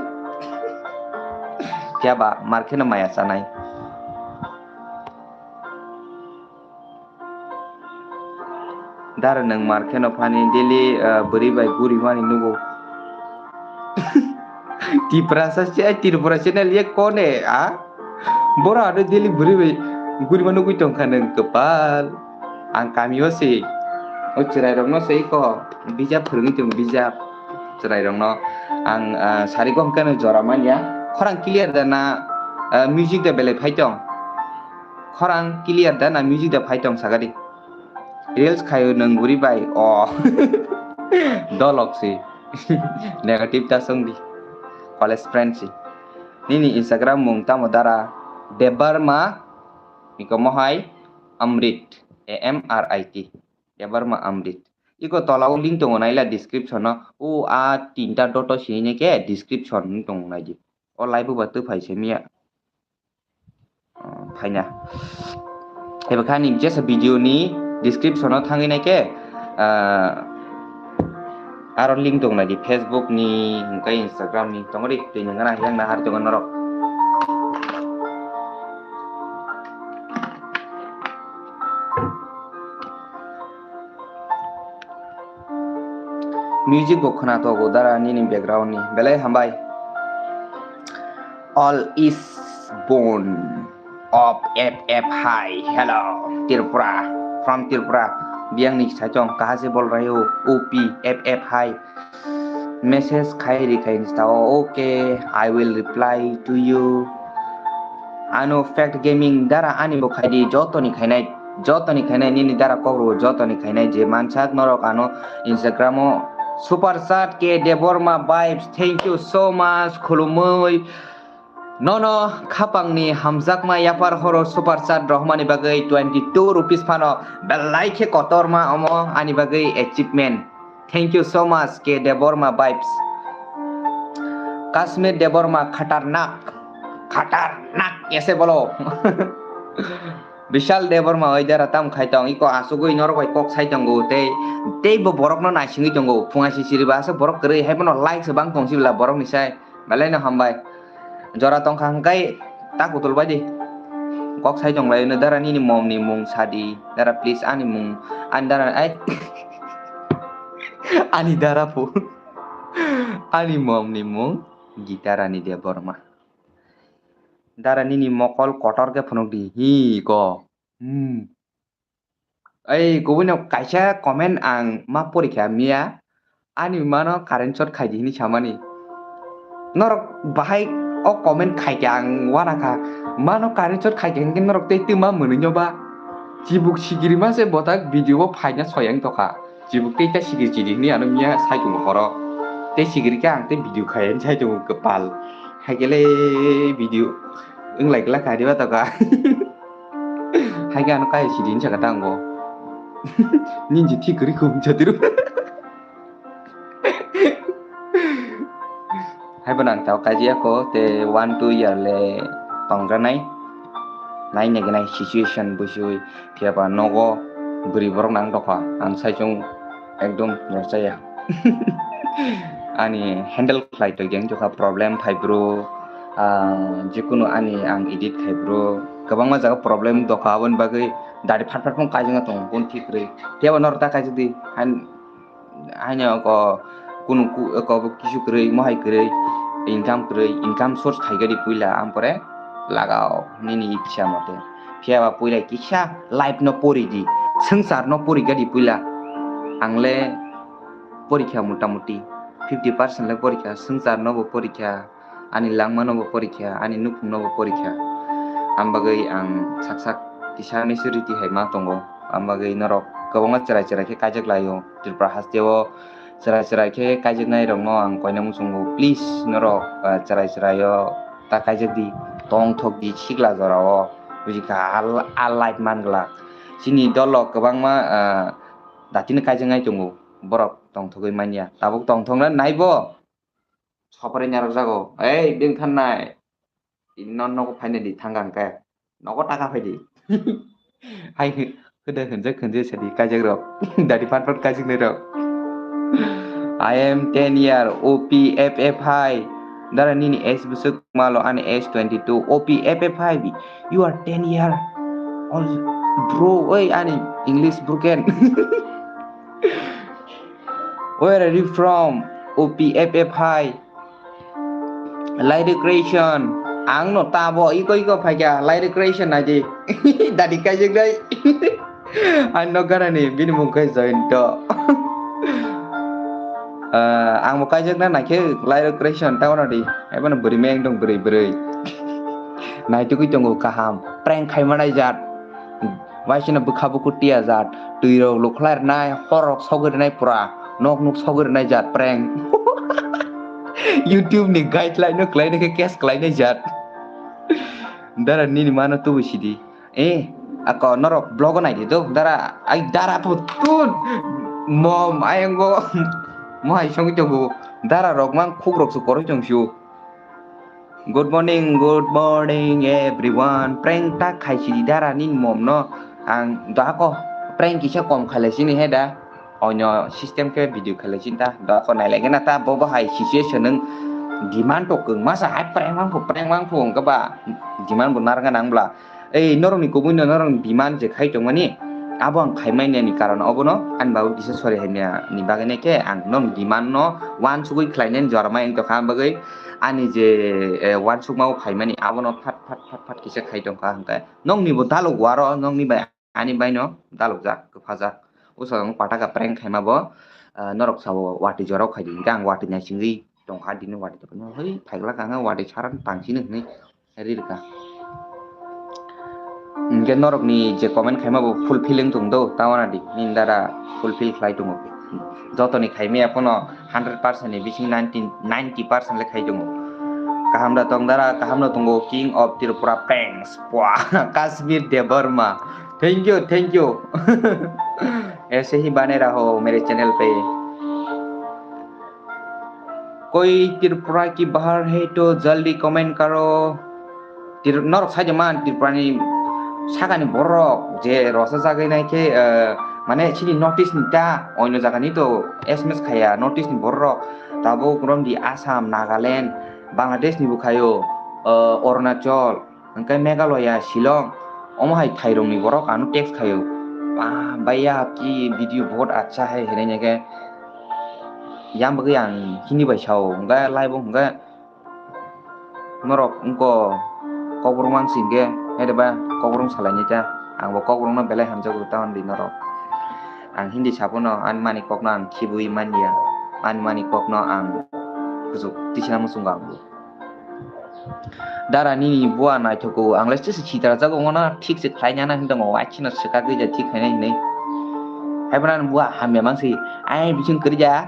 Kya ba mar kheno maya chanai. Dara nwng mar kheno phani daily, ah, bwrwi bai guri mani nugo. Tiprasa se, Tripura channel ye kone, a? Boro aro daily bwrwi bai gurima nugwi tongkha nwng kwpal. Ang kamio se, o chwrairokno se iko bijap phwrwngwi tongo, bijap. Chwrairokno ang, ah, sari gom khe no jora manya. Khorang clear da na, ah, music da belai phai tong? Khorang clear da na music da phai tong sagadi? Reels khaio nwng bwrwi bai, o. Dolok se. Negative ta song di. College friend se. Nini Instagram mung tamo dara? Debbarma, iko mohai Amrit, A M R I T. Debbarma Amrit. Iko tola o link tongo naila description o. O a tinta dot o sini ke description ni tongo naidi. O live ba tu phai se miya. Oh, phaina. Eba kha ani jesa video ni description o thangwi nai khe, ah, aro link tong nai di, Facebook ni, hwnkhe Instagram ni, tongri, twi nang gana yang na har tong norok. Music bo khwna togo dara nini background ni, belai hambai. All is born of F F. Hi, hello, Tripura, from Tripura. Biyang ni saichong, kaha se bol rahe ho? O P, F F, hi. Message khai ri khai insta o, okay, I will reply to you. Ano Fact Gaming dara ani bo khai di, joto ni khainai, joto ni khainai, nini dara kok ro, joto ni khainai, je mansak norok ano Instagram o super chat ke Debbarma vibes, thank you so much, khulumui. Nono khapangni hamjakma yapar horo super chat rohmani bagwi twenty two rupees phano belai khe kotorma omo ani bagwi achievement. Thank you so much, K Debbarma vibes. Kashmir Debbarma khatarnak, khatarnak ese bolo. Bishal Debbarma oi dara tam khai tong, iko asugwi norok bai kok sai tongo, tei, tei bo borokno naisingwi tongo, phunga sisiri ba asa borok kwrwi, haiphano like se bang tong sibla borokni sai. Belai no hambai. Jora tongkha hwnkhe ta kutul bai di. Kok sai tong lai no dara nini mom ni mung sadi. Dara please ani mung. Ani dara ai. Ani dara pu. Ani mom ni mung Gita Rani Debbarma. Dara nini mokol kotor khe phunuk di. Hi ko. Hmm. Ei, kubui no kaisa comment ang ma porikha miya, ani mano current shot khaidi hini samani. Norok bahai o comment khaikhe ang wanakha, mano current shot khaikhe hwnkhe norok tei twi ma mwnwi no ba? Chibuk sigiri ma se bothak video o phaina soyang tokha. Chibuk tei ta sigiri chidi hini ano miya sai tongo horo. Tei sigiri khe ang tei video khai hini sai tongo kwpal. Haikhe le video wnglai glak kha diba tokha. Hai khe ano kai sidi hinsa khe tango. Ninji thik kwrwi khum chatiru. Hai bo nang tao kaji ako te one two year le tongranai. Nai nai nai situation busui phiya ba nogo bwrwi borok nang dokha ang sai chung ekdom rwchaya. Ani handle khlai tongya wngkha problem phai bro, ah, jikunu ani ang edit khai bro, kwbangma jaga problem dokha, aboni bagwi dari phat phat phano kaijakna tongo, boni thik kwrwi. Phiya bo norok ta kaijak di, hain-, haino ko kunu ku-, ko kisu kwrwi, mohai kwrwi, income kwrwi, income source khaikhe di puila, ampore lagao nini ichha mote. Phiya ba puila kisa life no pori di, swngchar no pori khe di puila. Ang le porikha motamuti fifty percent le porikha, swngchar no bo porikha, ani langma no bo porikha, ani nukhung no bo porikha. Am bagwi ang sak sak kisa maturity hai ma tongo. Am bagwi norok kwbangma chwrai chwrai khe kaijak laio Tripura haste o. chwrai chwrai khe kaijaknai rokno ang koina muchungo, please norok, ah, chwrai chwrai o ta kaijak di, tongthok di sikla jora o, bujikha, a, a life man glak. Chini dol rok kwbangma, ah, datino kaijaknai tongo, borok tongthogwi manya, tabuk tongthokna naibo. Sopore nyarok jago. Ei, bini thangnai. Ini non nogo phaina di thang ang khe. Nogo taka phai di. Hai, hwda hwnjak hwnjak sadi kaijak rok. Dadi pat pat kaijak nai rok. I am ten year, O P F F hai. Dara nini age bwswk malo ani age twenty two. O P F F hai, you are ten year old. Bro, oi ani English broken. Where are you from? O P F F hai. Light decoration. Ang no tabo iko iko phaikha light decoration naidi. Dadi kaijak dai. Ang no garani bini mung khai join to. Ah, ang bo kaijak na naikhe light decoration ta wana di. Ebo no bwrwi meng dong bwrwi bwrwi. Naitugwi tongo kaham. Prank khai manai jat. Waisino bwkha buku tiya jat, twi rok lukhlai rwnai, hor rok sogwi rwnai pura, nok nuk sogwi rwnai jat prank. YouTube ni guideline no kwlai nai khe case kwlai nai jat. Dara nini mano tubu sidi. Eh, ako norok vlog o nai di do, dara, ai dara pho tun. Mom, ayang go. Mo hai song tongo. Dara rok mang khuk rok su koroi tong su. Good morning, good morning everyone. Prank ta khai sidi dara nin mom no. Ang dako prank kisa kom khailai sini he da. Onyo system khe video khailai sini ta. Dako nailai gana ta bo bo hai situation nung demand to kwng masa hai prank mang phu, prank mang phu wng khe ba demand bo narwk nang bla. Ei norokni kubui no norokni demand je khai tongmani, abo ang khaimani ani karon obono ani babu kisa sorry haimya ni bagwi nai khe ang nokni demand no wansugwi khlainani jora ma wng tongkha, ang bagwi ani je, eh, wansukma o phaimani abono phat phat phat phat kisa khai tongkha, hwnkhe nokni bo daluk waro nokni bai ani bai no dalukjak kwphajak. Usha ang pataka prank khaima bo, ah, norok sao watwi jorao khaidi, hwnkhe ang watwi naisingwi tongkha, dini watwi tongkha, hoi phaikla kha, hwnkhe watwi saran tangsini hwnwi. Rirwkha. Hwnkhe norokni je comment khaima bo fulfill wng tong do, ta wana di, nini dara fulfill khlai tongo. Jotoni khaimaya phano hundred percent ni bising ninety, ninety percent le khai tongo. Kaham da tong dara, kaham no tongo, King of Tripura Pranks, pua, Kashmir Debbarma. Thank you, thank you. ऐसे ही बने रहो मेरे channel पे। कोई त्रिपुरा की बाहर है तो जल्दी comment करो। Tir-, norok saja man Tripura ni sakani borok je rosa jagwi nai khe, eh, mane chini notice ni ta oino jaga ni to S M S khaya notice ni borok tabuk romdi Assam, Nagaland, Bangladesh ni bo khayo, eh, Arunachal. Hwnkhe Meghalaya, Shillong, omo hai thairokni borok ano text khaio. "Ah, bhaiya, aapki video bahut acha hai," hinwi hwnkhe yang bagwi ang Hindi bai sao, hwnkhe live o hwnkhe norok wngkha Kokborok mang singkhe, hai de ba Kokborok salaini ta, ang bo Kokborok no belai hamjago ta hwnwi norok. Ang Hindi saphano ani mani kokno ang khibui manya, ani mani kokno ang kuchuk tisina muchungo ang bo. Dara nini bua naithogo, ang le chisi sitra jago, ngono thik se khlai nana hinwi tongo, waisino swkagwi ja thik khainai hinwi. Haiphano ani bua hamya mangsi, ai bising kwrwi ja,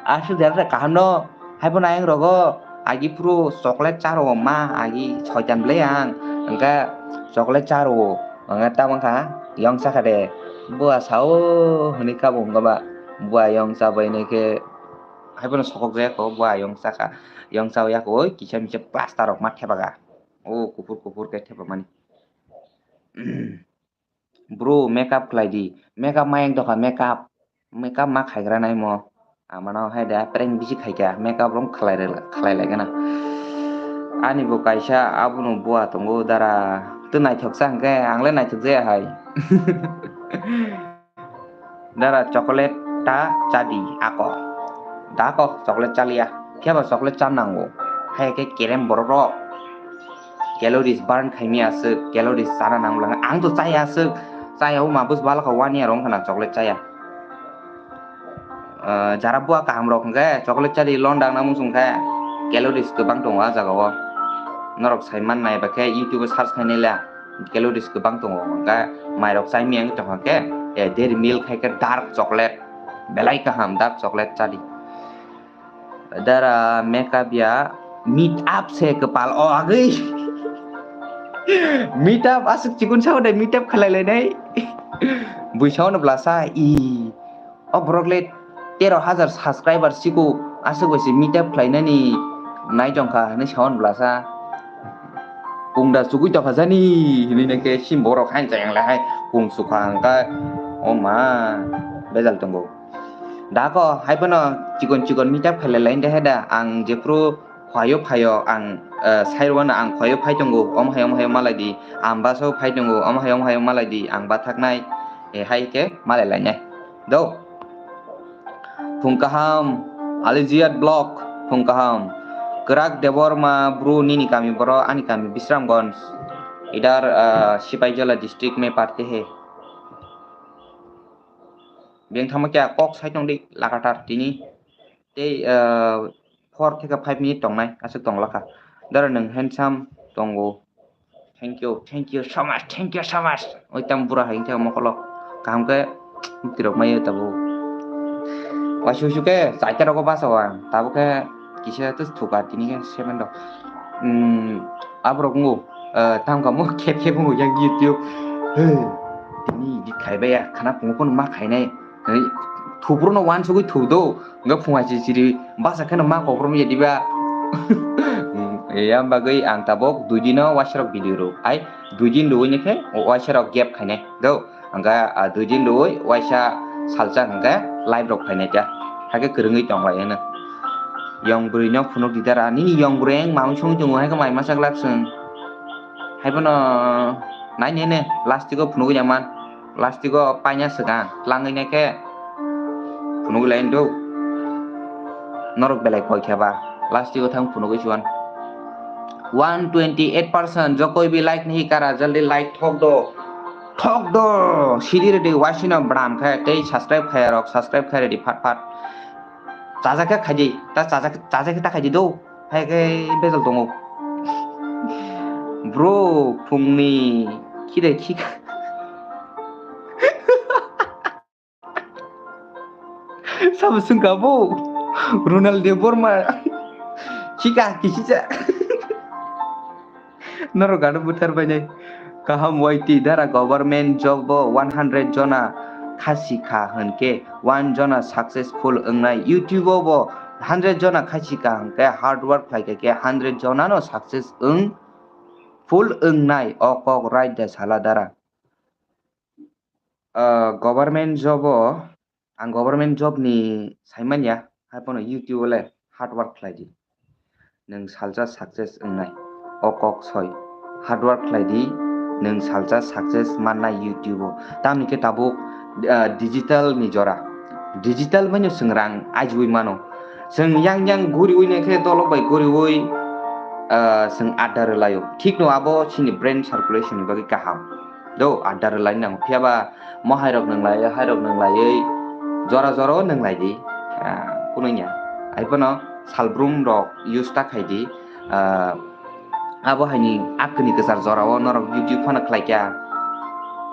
aswk jara kaham no, haiphano ayang rogo, agi phuru chocolate cha rwo ma, agi soitan bwlai ang, hwnkhe chocolate cha rwo, hwnkhe tamo wngkha, yong cha kha de, bua sao hinwi kabo wngkha ba, bua yong cha bai hinwi khe, haiphano sokok jaya kho, bua yong cha kha. Yong chao ya koi kisa misa plaster rok ma thepaga. O kuphur kuphur khe thepamani. Bro, makeup khlai di. Makeup ma yang dokha makeup. Makeup ma khaigra nai mo. Amano hai da prank bisi khaikha. Makeup rok khlai re-, khlai lai gana. Ani bo kaisa abono bua tongo dara. Tu naithok sa hwnkhe ang le naithok jaya hai. Dara chocolate ta chadi ako. Da ako chocolate chaliya. Phiya ba chocolate cha nango. Hai khe kerem borok rok. Calories burn khaimi aswk, calories chana nang lang. Ang to chaya aswk. Chaya o ma bus bala kha one year wng khana chocolate chaya. Ah, jara bua kaham rok hwnkhe chocolate chadi londang na muchung khe calories kwbang tongo a jaga o. Norok sai man nai ba khe YouTube o search khai nai la. Calories kwbang tongo, hwnkhe mairok chai miyang tongkha khe, eh, Dairy Milk hai khe dark chocolate, belai kaham dark chocolate chadi. Dara makeup ya meet up se kwpal o agwi. Meet up aswk chikon sao de meet up khalai lainai. Bui sao no blasa i. O borok le tero hajar subscriber siko aswk bai se meet up khlainani nai tongkha hinwi sao no blasa. Kungda chugui tongkha jani hinwi nai khe sim borok hain chayang le hai kung sukha hangkha. O ma bejal tongo. Dako hai phano chikon chikon meet up khalai lainai de hai da ang jephru Khoyo phaio ang, eh, sairwano ang khoyo phai tongo, omo hai omo hai malai di, ang baso phai tongo, omo hai omo hai malai di, ang bathaknai, eh, hai khe malai lainai. Do. Phung kaham, Alijiat Block, phung kaham. Kwrak Debbarma bru nini kami boro, ani kami Bisramganj. Idar, eh, Sipaijala district mein padte hai. Beng thangma kya kok sai tong di lagatar tini. Tei, ah, four theka five minute tongnai, aswk tong lakha. Dara nwng handsome tongo. Thank you, thank you so much, thank you so much. Oi tam bura hai wngkhe mokolo. Kaham khe bwtwi rok maiyo tabuk. Waisuk suk khe chaita rogo basa o ang. Tabuk khe kisa tei thuka tini khe seven rok. Hmm, aborok wngo, ah, tamo kamo khep khep wngo yang YouTube. He, tini edit khai baya, khana phungo phano ma khainai. Thupro no wansugwi thu do, hwnkhe phunga chichiri basa kheno ma kokrom ya diba. Yang bagwi ang tabuk dui dino waisa rok video rw. Ai dui din rwini khe waisa rok gap khainai do. Hwnkhe, ah, dui din rwui waisa salsa hwnkhe live rok phainai ta. Hakhe kwrwngwi tong lai hwno. Yong bwrwi no phunuk di dara. Nini yong bwrwi ang mamung song tongo hai khe mai masa glak chwng. Hai bono nai nene plastic o phunugwi ya man. Plastic o paina swkang tlangwi nai khe phunugwi lai do. Norok belai koi khe ba plastic o thang phunugwi chuan. One twenty eight percent jokoi bi like nahi kara jaldi like thok do. Thok do. Sidi redi waisino bram khe tei subscribe khe rok subscribe khe redi phat phat. Chajak khe khaidi ta chajak chajak khe ta khaidi do. Hai khe bejal tongo. Bro phungni khide khik. Sabo swngkha bo Ronaldo Borma. Khika kisisa. Norok gano buthar bainai. Kaham Y T dara government job bo one hundred jona khasi kha hwnkhe one jona successful wngnai. YouTube o bo hundred jona khasi kha hwnkhe hard work khlai kha khe hundred jona no success wng full wngnai o kok right da sala dara. Ah, government job o, ang government job ni saimanya, hai phano YouTube o le hard work khlai di. Nwng salsa success wngnai, o kok soi. Hard work khlai di, nwng salsa success mannai YouTube o. Tamni khe tabuk, ah, digital ni jora. Digital bai no chwng rang ajui mano. Chwng yang yang guriui nai khe dolok bai guriui, ah, chwng adda rwlaio. Thik no abo chini brain circulation ni bagwi kaham. Do adda rwlai nango. Phiya ba mo hai rok nwnglai, hai rok nwnglaiwi jora jora o nwnglai di. Ah, kunui ya. Ai phano salbrum rok use ta khai di. Ah, abo hai ni akni kwchar jora o norok YouTube phano khlai kya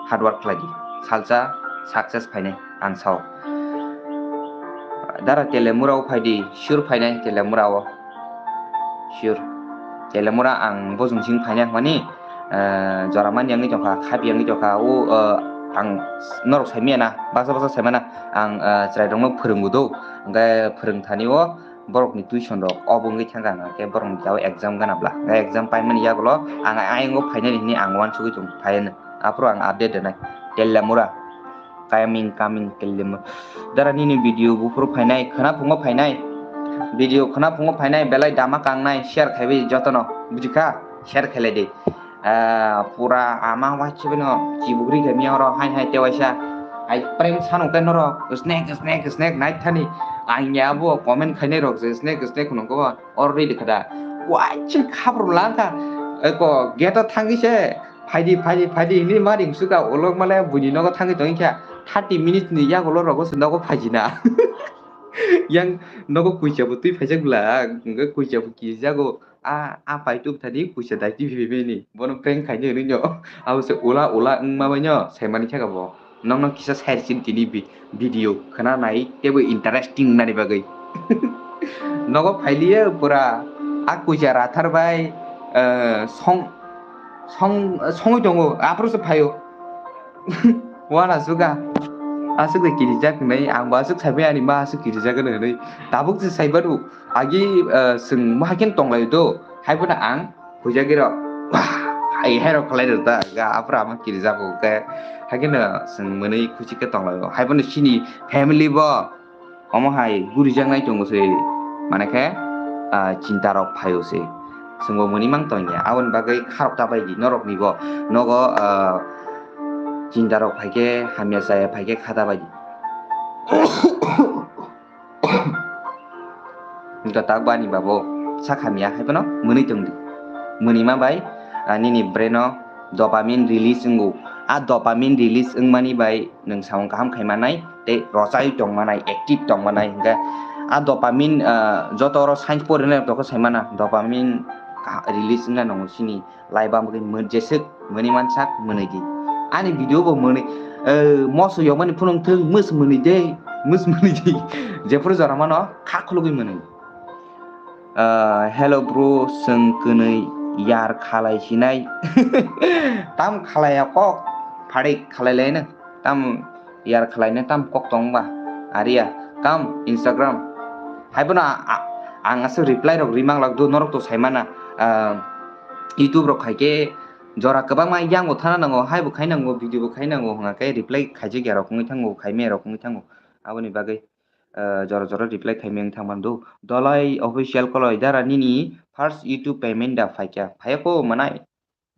hard work khlai di. Salsa success phainai ang sao. Dara Telemura o phai di, sure phainai Telemura o. Sure. Telemura ang bojong sing phainai mani, eh, jora man yang ni tongkha, khap yang ni tongkha. O, eh, ang norok sai manya na, basa basa sai mana. Ang, eh, chwrai rok no phwrwngo do. Hwnkhe phwrwng thani o borok ni tuition rok obo wngwi thangkha, hwnkhe borok ni jao exam gana bla. Hwnkhe exam pai mani yagulo ang ayang o phainai hwnwi ang uansugwi tong phai hwnwi. Aphuru ang update rwnai. Telemura. Coming, coming, Telemura. Dara nini video buphuru phainai, khwna phungo phainai. Video khwna phungo phainai, belai dama kangnai, share khaiwi jotono. Bujikha? Share khailai di. Ah, pura ama waisibino chibugri khe miya oro hai hai te waisa. Ai prank sano khe noro snack, snack, snack nai thani. Ang ya bo comment khainai rok je snack, snack hwnwi khe already khada. Waisa khabru langkha. Eko gate o thangwi se phaidi, phaidi, phaidi hinwi ma ring suka ulok male buini nogo thangwi tongwi kha. Thirty minutes ni yagulo rogo se nogo phaijina. Yang nogo kuicha bo twi phaijak bla, hwnkhe kuicha bo kijago. A, a pai tub thani kuisa dai T V bini. Bono prank khaini hwnwi no. Abo se ula ula wngma bai no sai mani kha bo. Nokno kisa sai sin tini vi-, video khna nai tebo interesting nani bagwi. Nogo phailiya pura a kuisa rathar bai, eh, song, song, songwi tongo, aphuru se phaio. Wana suga. Aswk de kirijak hinwi, ang bo aswk saibai ani ma aswk kirijak hinwi. Tabuk se saibaru, agi, eh, chwng ma haikhe tonglaio do, haibono ang huijagwi rok. Hai, hai rok khlai rok da, ga aphuru ama kirijago khe. Haikhe no chwng mwnwi khusi khe tonglaio. Haibono chini family bo. Omo hai gurijaknai tongo se, mane khe, ah, chinta rok phaio se. Chwngbo mwnwi mang tongya. Aboni bagwi kharok ta bai di norok ni bo. Nogo, ah, chinta rok phai khe hamya chaya phai khe kha ta bai di. Wngkha tak bani babo sak hamya hai phano mwnwi tong di. Mwnwi ma bai, ah, nini brain o dopamine release wngo. A dopamine release wngmani bai nwng samung kaham khai manai tei rochai tong manai, active tong manai. Hingkhe a dopamine, ah, joto oro science porinai rok sai mana dopamine ka-, release wngna nango chini life o, bagwi mwn-, jeswk mwnwi mansak mwnwi di. Ani video bo mwnwi, eh, moso yokmani phunung thung mws mwnwi de, mws mwnwi di. Jephuru jora mano kha khulugwi mwnwi. Ah, hello bro, chwng kwnwi yar khalai sinai. Tam khalai ya kok, pharik khalai laino. Tam yar khalai ne tam kok tong ba. Aria, kam Instagram. Hai bono a-, a-, ang aswk reply rok rimang lak do, norok to sai mana. Ah, YouTube rok khai khe jora kwbangma yang bo thana nango, hai bo khai nango, video bo khai nango, hwnga khe reply khaijak ya rok wngwi thango, khai maya rok wngwi thango. Aboni bagwi, ah, jora jora reply khai maya wng thang mano do. Dolai official koloi dara nini first YouTube payment da phaikha? Phaiya ko manai.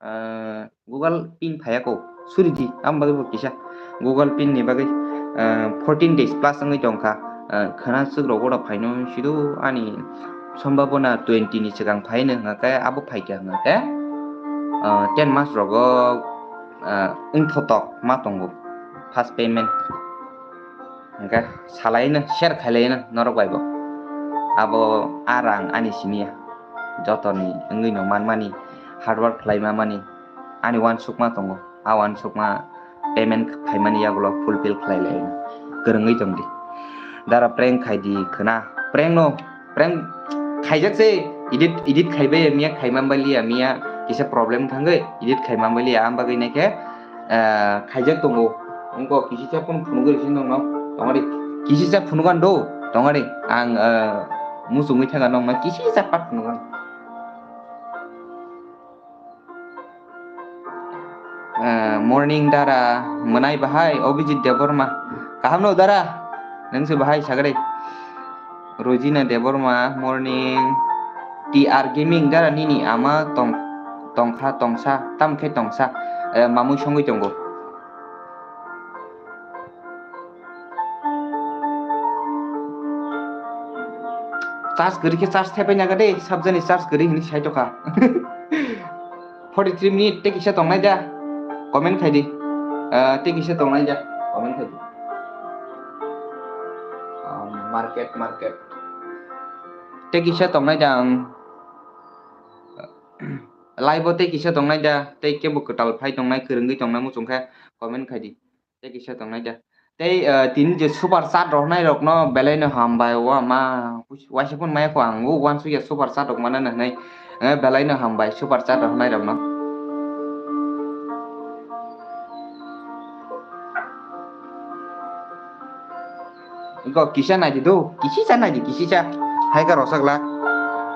Ah, Google pin phaiya ko, suri di, am bagwi bo kisa Google pin ni bagwi, ah, fourteen days plus wngwi tongkha. Ah, khwna swk rok oro phaino sido ani sombhabona twenty ni swkang phaino hwnga khe abo phaikha hwnga khe, ah, ten mas rogo, ah, wngthotok ma tongo first payment. Hingkhe salaino, share khailaino norok bai bo. Abo a rang ani simi ya. Jotoni wngwi no manmani, hard work khlai mamani, ani uansukma tongo. A uansukma payment phaimani yagulo fulfill khlai laino. Kwrwngwi tong di. Dara prank khai di khwna. Prank no, prank khaijak se, edit, edit khaibai miya, khaimam bai liya miya, kisa problem thangwi edit khaimam bai liya, am bagwi naikhe, ah, khaijak tongo. Wngkha kisisa phone phunugwi rwsing nokno. Tongari kisisa phunugan do. Tongari ang, ah, muchungwi thangkha nokno kisisa pat phunugan. Ah, morning dara, mwnai bahai, Abhijit Debbarma. Kaham no dara? Nang se bahai sagre. Rojina Debbarma, morning. T R Gaming dara nini ama tong, tongkha tongsa, tam khe tongsa, eh, mamui songwi tongo. Charge kwrwi khe charge thepai naga de, sabjani charge kwrwi hinwi sai tokha. Forty three minute tei kisa tongnai da, comment khai di. Ah, tei kisa tongnai da, comment khai di. Ah, market, market. Tei kisa tongnai da ang. Live o tei kisa tongnai da, tei kebo kwtal phai tongnai, kwrwngwi tongnai muchung khe comment khai di. Tei kisa tongnai da. Tei, eh, tini je super chat rohnai rokno belai no hambai, o ama, waisa phone maya kho ang, o uansukya super chat rok mana na hinwi, eh, belai no hambai super chat rohnai rokno. Iko kisa nai di do, kisi cha nai di, kisi cha. Hai ka rosakla.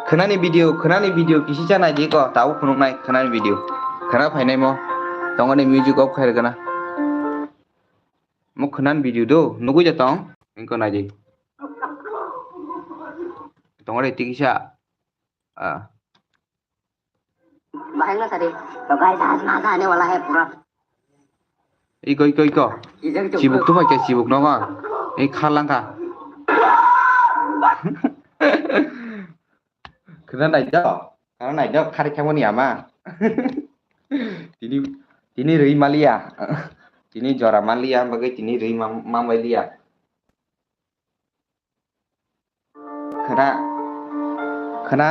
Khwnani video, khwnani video kisi cha nai di ko, tau phunuk nai khwnani video. Khwna phainai mo. Tongoni music off khai rwgana. Mo khwnan video do, nugui da tong, wngkha nai di. Tongore tikisa, ah. Bahai ma sari, to guys, aaj maza aane wala hai pura. Iko, iko, iko. Kijang chuk. Chibuk tu bai khe chibuk no ma. Ei kharlang kha. Khwna naijak, khwna naijak, khari khe mani ama. Tini, tini rwi maliya. Tini jora maliya, bagwi tini rwi mam-, mambai liya. Khwna, khwna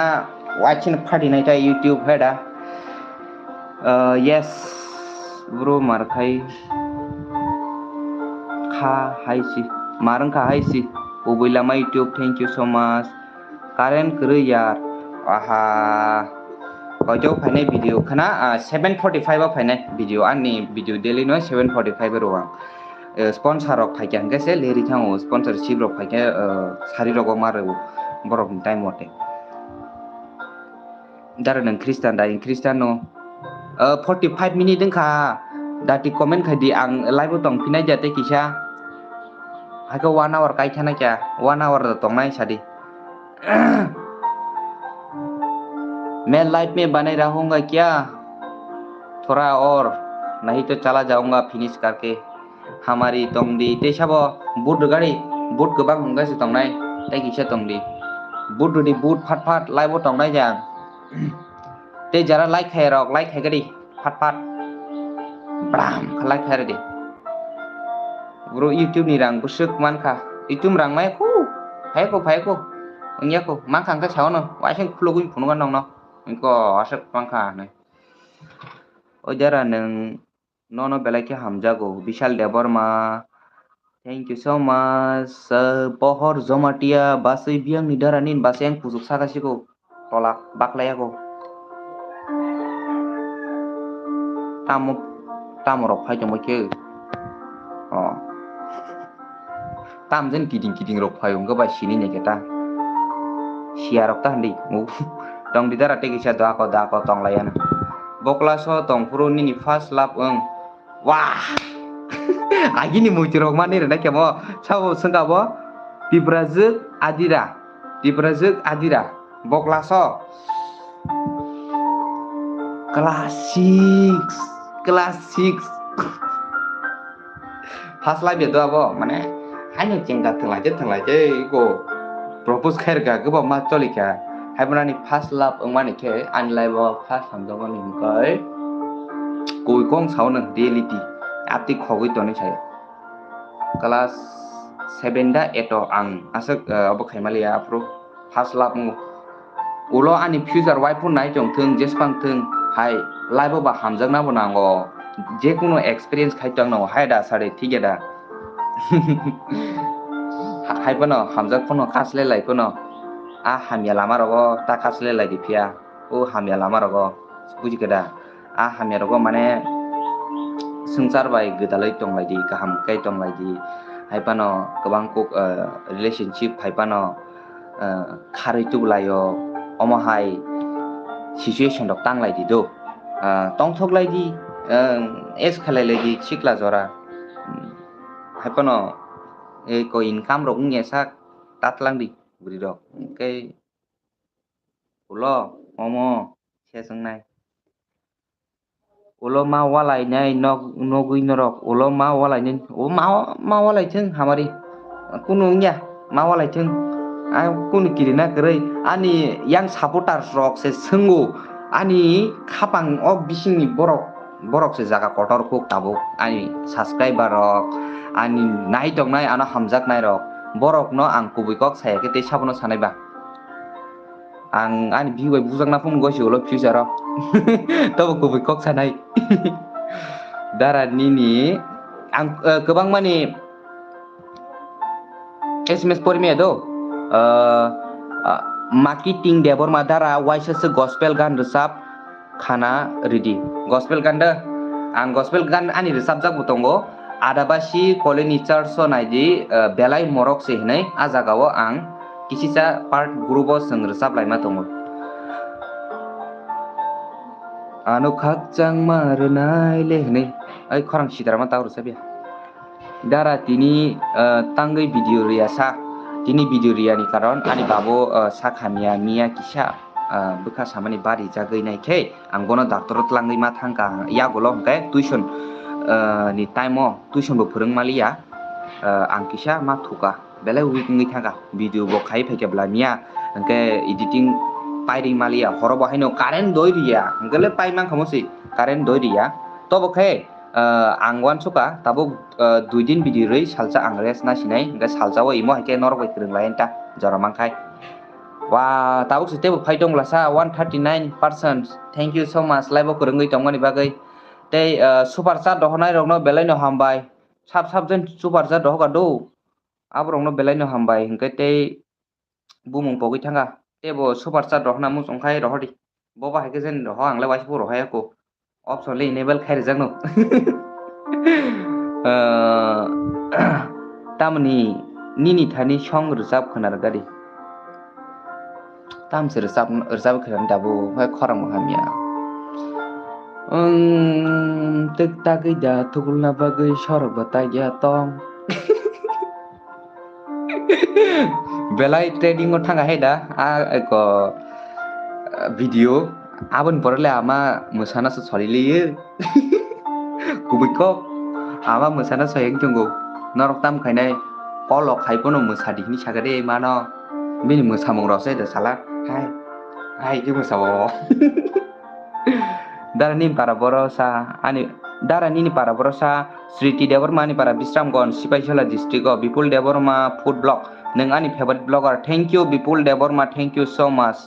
watching party nai ta YouTube heda. Uh, yes, bro, mar khai kha hai si, mar wng kha hai si. Ubui lama YouTube, thank you so much. Current kwrwi yar. Aha. Koito phainai video khna, ah, seven forty-five o phainai video. Ani video daily no seven forty-five o rw ang. Eh, sponsor rok phaikha hwnkhe se leri thango, sponsorship rok phaikhe, eh, sari rogo ma rw borok ni time mote. Dara nwng Christian da, Christian no? Eh, forty-five minute wngkha. Dati comment khai di, ang live o tong phinai jate kisa. Haikhe one hour kai thana kya, one hour tongnai sadi. मैं लाइफ में बने रहूंगा क्या? थोड़ा और, नहीं तो चला जाऊंगा फिनिश करके। Hamari tong di, tei sabo boot rwgari, boot kwbang hwnga se tongnai, tei kisa tong di. Boot rwdi, boot phat phat live o tongnai jang. Tei jara like khai rok, like khai gari, phat phat. Bram kha like khai rwdi. Bro, YouTube ni rang bwswk mankha. YouTube rang mai khu, phai khu, phai khu. Wngya khu, mankha hwnkhe sao no, waising khulugwi phunukha nokno. Wngkha aswk mankha hinwi. O jara nwng nono belai khe hamjago, Bishal Debbarma. Thank you so much. Sir Pohor Jomatia, baswi biyang ni dara nin baswi ang pujuk saka siko. Tolak baklai yago. Tamo, tamo rok phai tongmo khe. Oh. Tamjen kiting kiting rok phai wngkha bai sini naikhe ta. Siya rok ta handi. Tong di dara tei kisa dako dako tong lai ano. Bokla so tong phuru nini first love wng. Wah! Agini muitu rok mani rwna kemo. Sabo swngkha bo Tiprajwk Adira. Tiprajwk Adira. Bokla so. Class six. Class six. First love ya do abo, mane, haino chengka thwnglaide thwnglaide ego propose khairwkha, kwbangma cholikha. Haibo ani first love wngmani khe ani life o first hamjakmani hwnkhe koi kong sao nwng reality, atwi khogwi tonwi sayo. Class seven da eight o ang aswk, eh, obo khaimaliya aphuru. First love wngo. Ulo ani future wife phano nai tong thung, jesphang thung, hai life o ba hamjakna bo nango. Je kuno experience khai tong nango, hai da sari, thik ya da? Ha-, hai phano hamjak phano, kasle lai phano. A hamya lama rogo ta kasle lai di phiya. O hamya lama rogo, buji khe da? A hamya rogo mane swngchar bai gwdalwi tong lai di, kaham khe tong lai di. Hai phano kwbang kok, eh, relationship hai phano, eh, kharwi tubulaio, omo hai situation rok tang lai di do. Ah, tongthok lai di, eh, es khalai lai di, sikla jora. Hmm, hai phano, eh, ko income rok wngya sak, ta tlang di bwrwi rok. Hwnkhe ulo, omo, se swngnai. Ulo ma walainai nog-, nogwi norok, ulo ma walainai, o ma, ma walaithung hamari. Kunu wngya, ma walaithung. Ang kunu kirina kwrwi. Ani yang supporters rok se swngo. Ani khapang o bisingni borok, borok se jaga kotor kuk tabuk. Ani subscriber rok, ani nai tongnai, ano hamjaknai rok. Borokno ang kubui kok saya khe tei sabono sanai ba. Ang ani view bai bujakna phone gosi ulo future o. Tobo kubui kok sanai. Dara nini ang, eh, kwbangmani S M S porimaya do. Eh, ah, Maki Ting Debbarma dara waisa se gospel gan rwchap khana ridi. Gospel gan da? Ang gospel gan ani rwchapjak bo tongo. Adabasi Colony Church o naidi, eh, belai morok se hinui a jaga o ang kisisa part group o chwng rwchap laima tongo. Ano khakchangma rwnai le hinui, ai khorang sidrama tao rwchapya. Dara tini, eh, tangwi video riya sa. Tini video riya ni karon ani babo, eh, sak hamya miya kisa, eh, bwkha samani bari jagwi nai khe ang bono doctor o tlangwi ma thangkha. Yagulo hwnkhe tuition, eh, ni time o tuition bo phwrwng maliya. Eh, ang kisa ma thuka, belai weak wngwi thangkha, video bo khai phaikhe bwla miya, hwnkhe editing pairi maliya, horo bo haino current doi riya, hwnkhe le pai mankha musi current doi riya. Tobo khe, eh, ang uansukha tabuk, eh, dui din video rwi salsa ang rest nasinai, hwnkhe salsa o imo hai khe norok bai kwrwng lai ta jora mankhai. Wa, tabuk se teibo phai tong bwlasa one thirty nine percent, thank you so much, live o kwrwngwi tongmani bagwi. Tei, eh, super chat rohornai rokno belai no hambai. Sab sab jen super chat rohoka do. Aborokno belai no hambai, hwnkhe tei bumung pogwi thangkha. Tei bo super chat rohna muchung khai rohor di. Bo ba hai khe jani roho, ang le waisa pho rohaya ko. Option le enable khai rijak no. Ah, tamni nini thani song rwchap khwna rwgadi. Tamse rwchap, rwchap khwna dabu hai khorang bo hamya. Wng, twk tagwi da thukulna bagwi sorok bo tagya tong. Belai trading o thanga hai da, a eko, ah, video, aboni pore le ama mwsana se soli liyo. Kubui kok, ama mwsana se yang tongo. Norok tam khainai, kolok hai pono mwsa di hini sakha de mano. Bini mwsamung rok se da sala, hai, hai ki mwsa bo. Dara nini para boro sa, ani, dara nini para boro sa, Sriti Debbarma ani para Bisramganj, Sipaijala district o, Bipul Debbarma food blog, nwng ani favorite blogger, thank you Bipul Debbarma, thank you so much.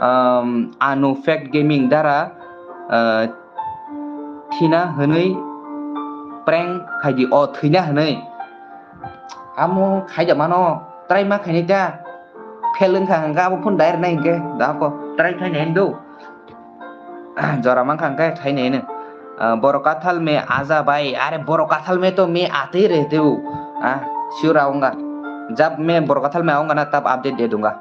Um, Anu Fact Gaming dara, uh, thina hwnwi prank khaidi, o thwina hwnwi. Amo khaida mano, try ma khainai ta. Fail wngkha hwnka abo phone direct nai hinkhe, da ko try khainai hindo. Jora mankha hwnkhe thainai hino. Ah, boro kathal me aja bai, are boro kathal me to me atei rehte hu. Ah, sure aunga. Jab me boro kathal me aunga na tab update de dunga.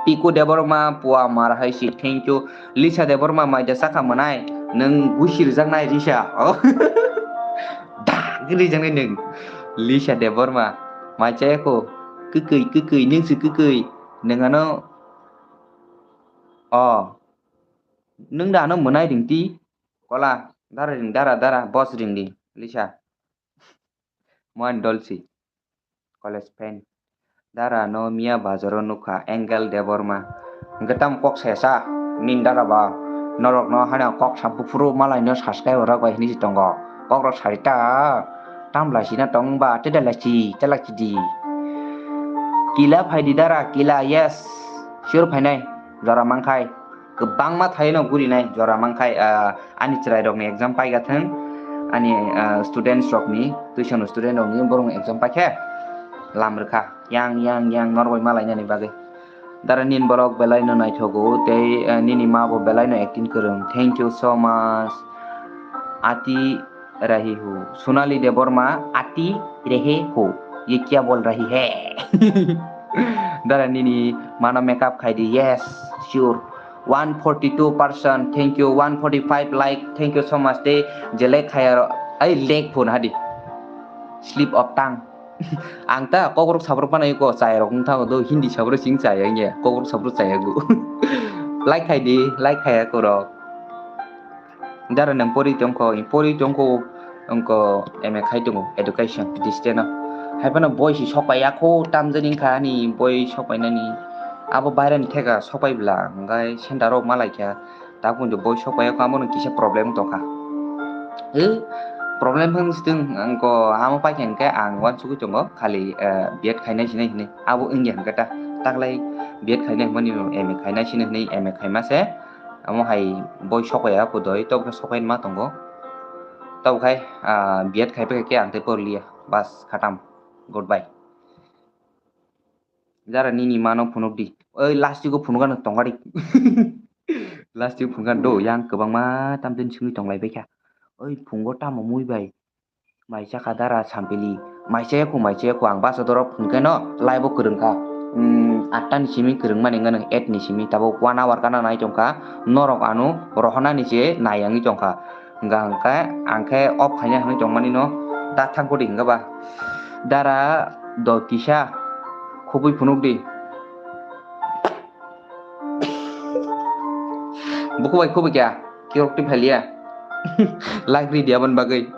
Piku Debbarma pua mar hai si, thank you. Lisa Debbarma maida saka manai, nwng gusi rijaknai Lisa. Oh. Dak rijaknai nwng. Lisa Debbarma, mai chaya ko, kwkwi, kwkwi, nwng si kwkwi. Nwng ano, oh. Nwng da ano mwnai ringti? Kola, dara ring, dara, dara, boss ring di, Lisa. Mohan Dolsi, college friend. Dara no miya bazaro nukha, Angel Debbarma. Hwnkhe tamo kok sesa, nini dara ba. Norok no hana kok sa buphuru malai no subscribe rok bai hini si tongo. Kok rok sari ta, tam lai sina tong ba, te da lai si, te lai si di. Kila phai di dara, kila, yes. Sure phainai, jora mankhai. Kwbangma thaino gurinai jora mankhai, ah, ani chwrairokni exam paiga thwng, ani, ah, students rokni, tuition student rokni borokni exam paikhe lam rwkha, yang, yang, yang norok bai malainani bagwi. Dara nini borok belaino naithogo tei, ah, nini ma bo belaino acting kwrwng. Thank you so much. Ati Rahi ho. Sonali Debbarma, ati rehe ho. Ye kya bol rahi hai? Dara nini mano makeup khai di. Yes, sure. One forty-two percent. Thank you. One forty-five like. Thank you so much. Te je like khaya ro. Ai like phone hadi. Slip of tongue. Ang ta kokrok sabrok panai ko chai rok wng thango do Hindi sabrok sing chai ang ya. Kokrok sabrok chai agu. Like khai di, like khaya korok. Dara nang pori tongkho, pori tongkho, wngkho M A khai tongo, education, distance o. Hai phano boi si sokpai ya kho, tamjani wngkha ani boi sokpainani. Abo bairani theka sokpai bwla, hwnkhai center o malaikha. Tabuk hintu boi sokpai ya kho, amo no kisa problem tongkha. He, problem phang sitwng, wngkho amo paikha hwnkhe ang uansugui tongo, khali, eh, B Ed khainai sinai hinui. Abo wngya hwnkhe ta, taklai B Ed khainai hwnmani M A khainai sinai hinui, M A khaima se. Amo hai boi sokpai ya kudoi, tok khe sokpai ma tongo. Tok khai, ah, B Ed khai phai khe ang tei porliya. Bas, khatam. Goodbye. Jara nini mano phunuk di. Oi, last week o phunuk ano tongari. Last week phunuk ano do, yang kwbangma tamtini singwi tonglai baikha. Oi, phungo tamo mui bai. Mai chakha dara sampili, mai chaya khu, mai chaya khu, ang basa dorok hwnkhe no live o kwrwng kha. Hmm, atta ni simi kwrwng mani wngkha no, eight ni simi, tabuk one hour gana nai tongkha, norok ano rohornani se nai wngwi tongkha. Hwnkha hwnkhe ang khe off khaina hwnwi tongmani no, da thang kodi hwnkha ba. Dara do kisa khubui phunuk di. Buku bai kubui kya? Kirok twi phailiya. Lagri di aboni bagwi.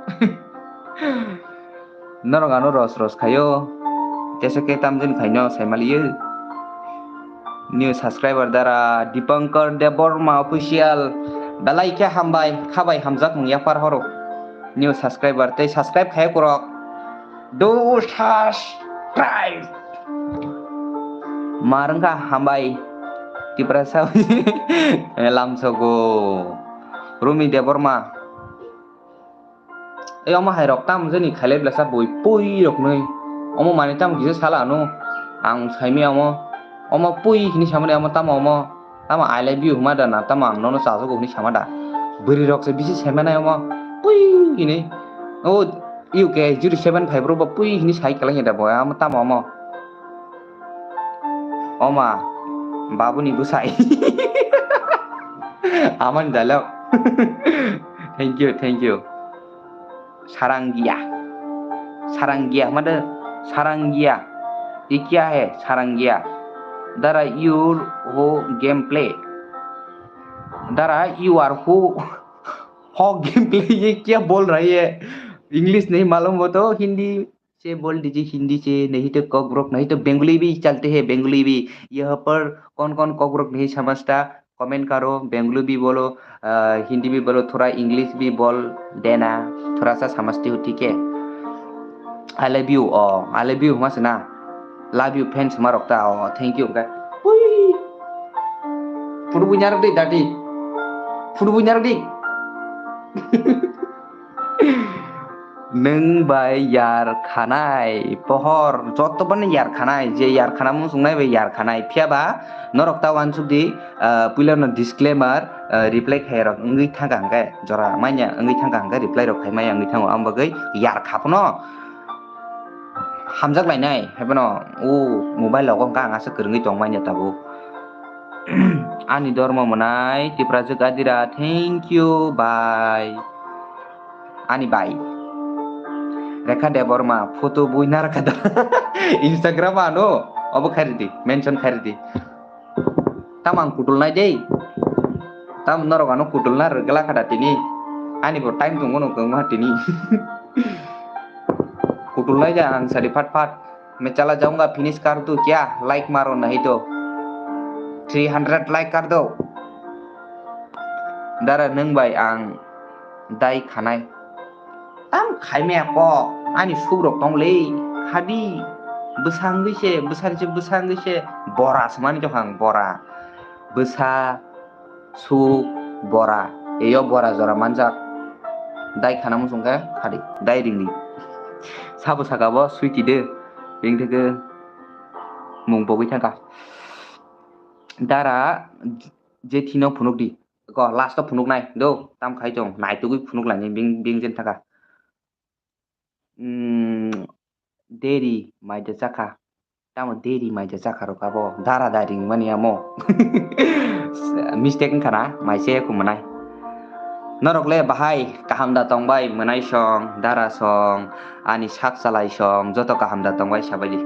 Norok ano ros ros khayo. Tesa khe tamjani khaino saimaliyo. New subscriber dara Dipankar Debbarma official. Belai khe hambai, khabai hamjak mung yapar horo. New subscriber tei subscribe khayo kurok. Do subscribe. Mar wngkha hambai. Tiprasa lamsogo. Rumi Debbarma. Ei omo hai rok tam jani khailai blasa bui pui rok nui. Omo mani tam kisa sala ano. Ang saimi omo. Omo pui hini sama de, omo tamo omo, tamo I love you huma da na, tamo ang nono chajago hini sama da. Bwrwi rok se bisi sema nai omo, pui hini. O U K zero seven five rok bo pui hini sai kwlai da bo, omo tamo omo. Oma, babuni bwsai. Amani dialogue. Thank you, thank you. Sarangia. Sarangia, mother, sarangia. Ye kya hai, sarangia? Dara, you ho gameplay. Dara, you are who? Ho gameplay, ye kya bol raha hai? English nahi malum ho to, Hindi se bol diji, Hindi se, nahi to Kokborok, nahi to Bengali bhi chalte hai, Bengali bhi. Yahan par kaun kaun Kokborok nahi samajhta? Comment karo, Bengali bhi bolo, ah, Hindi bhi bolo, thoda English bhi bol dena, thoda sa samajhte ho, thik hai? I love you, oh, I love you, mas na? Love you, fans, ma rok ta, oh, thank you, okay. Hui. Photo bui nyarok di, dadi. Photo bui nyarok di. Nwng bai yar khanai pohor, joto bani yar khanai, je yar khana muchungnai bai yar khanai. Phiya ba norok ta uansuk di, ah, puila no disclaimer, ah, reply khai rok wngwi thangkha hwnkhe, jora manya wngwi thangkha hwnkhe, reply rok khai maya wngwi thango, ang bagwi yar kha phano hamjak lainai. Haiphano o mobile rogo hwnkhe ang aswk kwrwngwi tong manya tabuk. Ani dormo mwnai Tiprajwk Adira, thank you, bye. Ani bai. Rekha Debbarma, photo bui narwkha da. Instagram ano, obo khairidi, mention khairidi. Tam ang kutulnai dei. Tam norok ano kutulna rwgwlakha da tini. Ani bo time tongo no kwbangma tini. Kutulnai ja ang sadi phat phat. मैं चला जाऊंगा, finish कर दूं क्या? Like मारो नहीं तो three hundred like कर दो. Dara nwng bai ang dai khanai. Tam khaimaya kok, ani sukrok tong le, khadi. Bwsa wngwi se, bwsa se, bwsa wngwi se, bora se mani tongkha ang, bora. Bwsa, suk, bora. Eyo bora jora manjak. Dai khana muchung khe khadi, dai ringdi. Sabo saka bo sweety de, ring theke mung pogwi thangkha. Dara je thino phunuk di. Ko last o phunuk nai do, tam khai tong, naitugwi phunuk laini bing, bing jen thangkha. Mm, deri maida chakha. Tamo deri maida chakha rok abo dara dari wngmani amo. Mistake wngkha na, maisa ya kumanai. Norok le bahai kaham da tongbai, mwnai song, dara song, ani sak chalai song, joto kaham da tongbai sabaidi.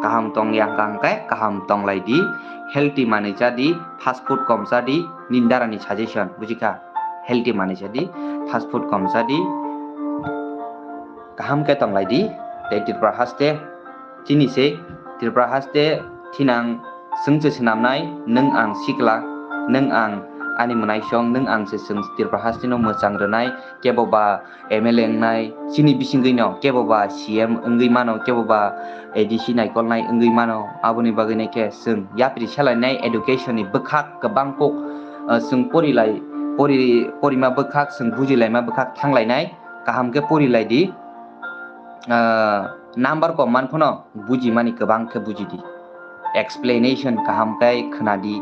Kaham tong ya hwnkha hwnkhe kaham tonglaidi, healthy manwi chadi, fast food kom chadi, nini dara ni suggestion, bujikha? Healthy manwi chadi, fast food kom chadi, kaham khe tonglaidi. Tei Tripura haste chini se, Tripura haste thinang, chwng se swnamnai, nwng ang sikla, nwng ang ani mwnaisong, nwng ang se chwng Tripura haste no mwchang rwnai, kebo ba M L A wngnai, chini bisingwi no kebo ba C M wngwi mano, kebo ba A D C naikolnai wngwi mano, aboni bagwi no khe chwng yapri salainai education ni bwkhak kwbang kok, ah, chwng porilai, pori, porima bwkhak, chwng bujilaima bwkhak thanglainai, kaham khe porilai di, ah, number kom man phano bujimani kwbang khe buji di, explanation kaham khe khwna di,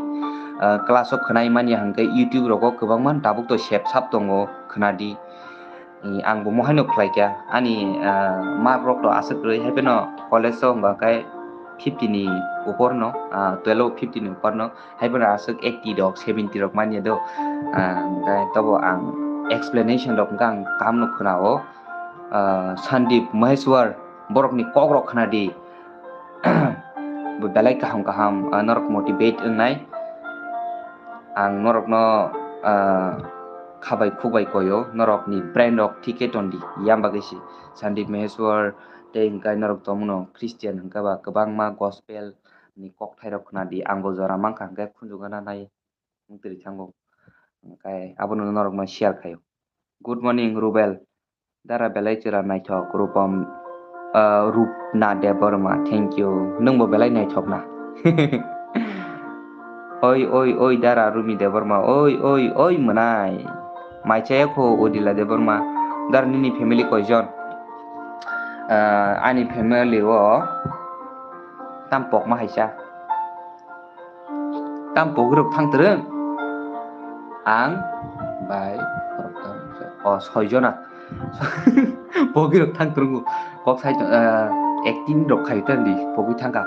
ah, class o khwnai manya hwnkhe YouTube rogo kwbangma tabuk to sep sap tongo, khwna di. Ang bo mohaino khlai kha, ani, ah, mark rok to aswk kwrwi, hai phano college o hwnba khe fifty ni upor no, ah, twelve o fifty ni upor no, hai phano aswk eighty rok, seventy rok manya do. Ah, hwnkhe tobo ang explanation rok hwnkhe ang kaham no khwnao. Ah, Sandeep Maheshwar, borok ni kok rok khna di. Bo belai kaham kaham, ah, norok motivate wngnai. Ang norokno, ah, khabai khukbai koyo, norokni brain rok thik khe ton di, yang bagwi se. Sandeep Maheshwar tei hwnkhe norok tongmano Christian hwnkhe ba kwbangma gospel ni kokthai rok khna di, ang bo jora mankha hwnkhe khunju gana nai wng twi thango. Hwnkhe abono norokno share khaio. Good morning, Rubel. Dara belai chwra naithok, Rupom, ah, Rupna Debbarma, thank you. Nwng bo belai naithok na. Oi, oi, oi, Dara Rumi Debbarma, oi, oi, oi, mwnai. Mai chaya kho, Odila Debbarma. Dara nini family koijon? Ah, ani family o tam pokma haisa. Tam pogirok thang twrwng? Ang bai khoroktham, o, soi jona. Pogirok thang twrwngo. Kok sai tong, eh, acting rok khai tong di, pogwi thangkha.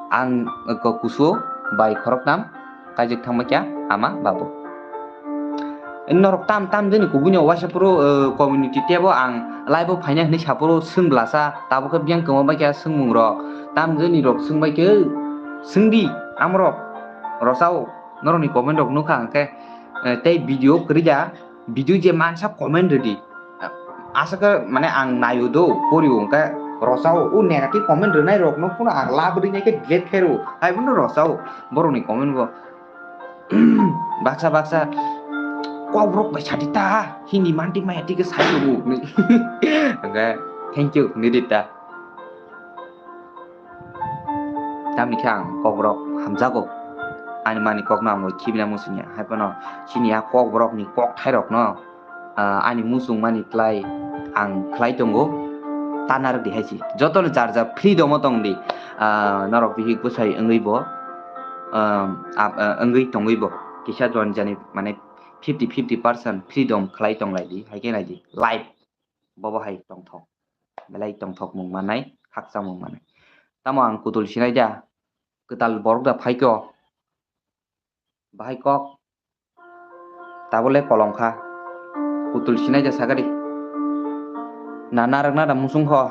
Ang, eh, ko kusu bai khoroktham, kaijak thangma kya, ama, babu. Norok tam tam jani kubuni waisa phuru, eh, community tebo ang live o phaina hinwi saphuru swng blasa, tabuk khe biyang kwma bai kha swngmung rok. Tam jani rok swng bai khe, swng di, amrok, rosao, norokni comment rok nukha hwnkhe, eh, tei video kwrwi da, video je mansa comment rwdi. Aswk mane ang naio do, porio hwnkhe rosao, o negative comment rwnai rokno phano ang lab rwinai khe delete khairo. Haibono rosao, borokni comment bo. Baksa baksa kokrok bai sadi ta, Hindi manti maya tike sai rwgo. Hwnkhe, thank you, nirita. Tamni khe ang kokrok hamjago. Ani mani kokno ang bo khibina muchungya. Haiphano chini a kokborokni kokthairokno, ah, ani muchungmani tlai ang khlai tongo. Tanarwk di hai si. Jotono jar jar freedom o tong di. Ah, norok bihik bwsai wngwi bo, ah, ap-, ah, wngwi tongwi bo. Kisa jon jani mane fifty fifty percent freedom khlai tong lai di. Hai khe nai di. Life. Bobo hai tongthok. Belai tongthokmung manai, khakchangmung manai. Tamo ang kutul sinai da, kwtal borok da phaikho, bahai kok, tabole kolom kha, kutul sinai da sagadi. Na narwkna da musung kho,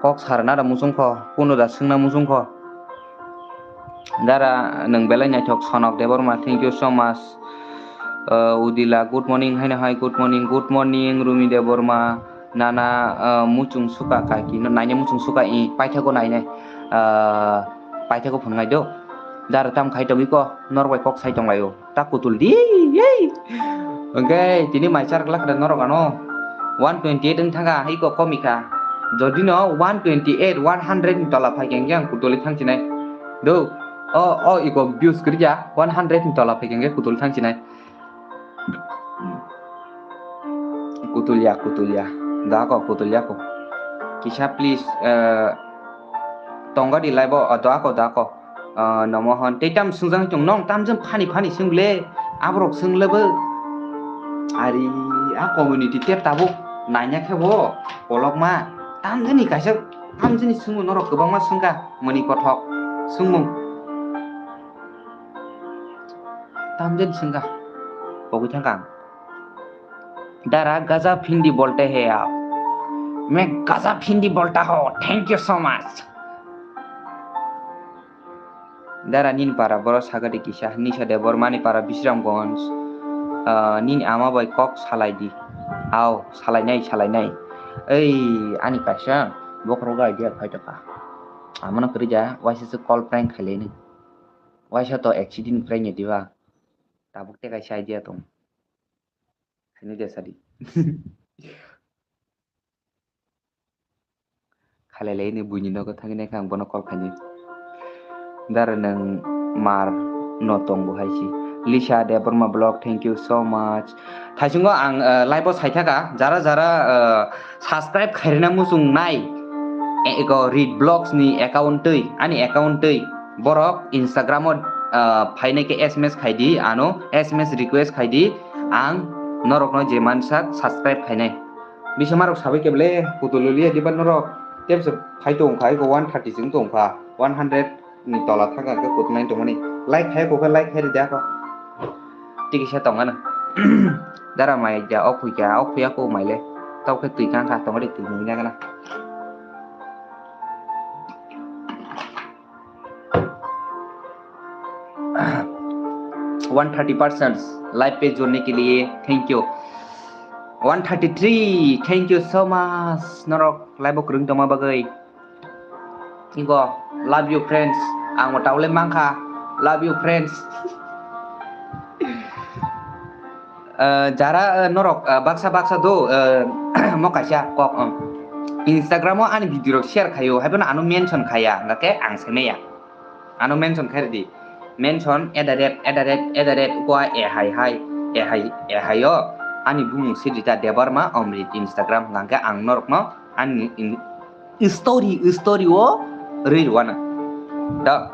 kok sarwna da musung kho, kuno da swngna musung kho. Dara, nwng belai naithok, Sonok Debbarma, thank you so much. Uh, Udila, good morning, haino hai, good morning, good morning, Rumi Debbarma, nana, uh, muchung suka kaki, no, naina muchung suka, i, paithakgo nainai, uh, paithakgo phungnai do. Dara tam khai tongwi ko, norok bai kok sai tonglaio. Ta kutul di, yei. Hwnkhe tini mai char glak da norok ano one twenty eight wng thangkha, hai ko komikha. Jodi no one twenty eight, one hundred ni tola phai khe hwnkhe ang kutulwi thang sinai. Do, o, o iko views kwrwya one hundred ni tola phai khe hwnkhe kutulwi thang sinai. Kutulya, kutulya. Dako, kutulya ko. Kisa please, eh, tongga di live o, dako, dako. Ah, nomo hwn. Tei tam swngjak tong nong, tam jwn phani phani swng le, aborok swng le bo. Ari, a community tab tabuk naina khe bo, kolokma. Tam jani kaisa, tam jani swngmung norok kwbangma swngkha, mani kothok swngmung. Tam jani swngkha, pogwi thangkha ang. Dara gajab Hindi bolte hai aap. Main gajab Hindi bolta hoon. Thank you so much. Dara nini para boro sagadi kisa, Nisha Debbarma ni para Bisramganj. Ah, nini ama bai kok salai di. Ao, salainai, salainai. Ei, ani kaisa bokhorogo idea phaitokha. Amano kwrwi ja, waisa se call prank khailai nai. Waisa to accident prank ni diba. Tabuk te kaisa idea tong. Sini de sadi. Khalai lai ni buini nogo thangwi nai kha ang bono call khaini. Dara nwng mar no tong bo hai si. Lisa Debbarma vlog, thank you so much. Thaisungo ang, eh, live o saithaka, jara jara, eh, subscribe khairina muchung nai, e-, eko Read Vlogs ni account twi, ani account twi. Borok Instagram o, ah, phainai khe S M S khai di, ano S M S request khai di, ang norokno je mansak subscribe khainai. Bisamarok sabai khe ble kutuloliya diba norok, tebse phai tongkha, eko one thirty chwng tongkha, one hundred ni tola thangkha khe kutulnai tongmani. Like khai khe like khai ridi ako. Tikisa tongano. Dara mai ja ok phuikha, ok phuya ko maile. Tokhe twi kangkha, tongri twi nungya gana. One thirty percent live page जोड़ने के लिए thank you. One thirty three, thank you so much. Norok live o kwrwng tongma bagwi. Ingo, love you friends. Ang mo taule mangkha. Love you friends. Eh, jara, eh, norok, eh, baksa baksa do, eh, mo kaisa kok, eh, Instagram o ani video rok share khaio, haiphano ano mention khaya, hwnkhe ang saimaya. Ano mention khai ridi. Mention at the rate, at the rate, at the rate, ukwa e hai hai, e hai, e hai o ani bumung Srijita Debbarma Omrit Instagram, hwnkhe ang norokno ani in-, story, story o rwi rwano. Da.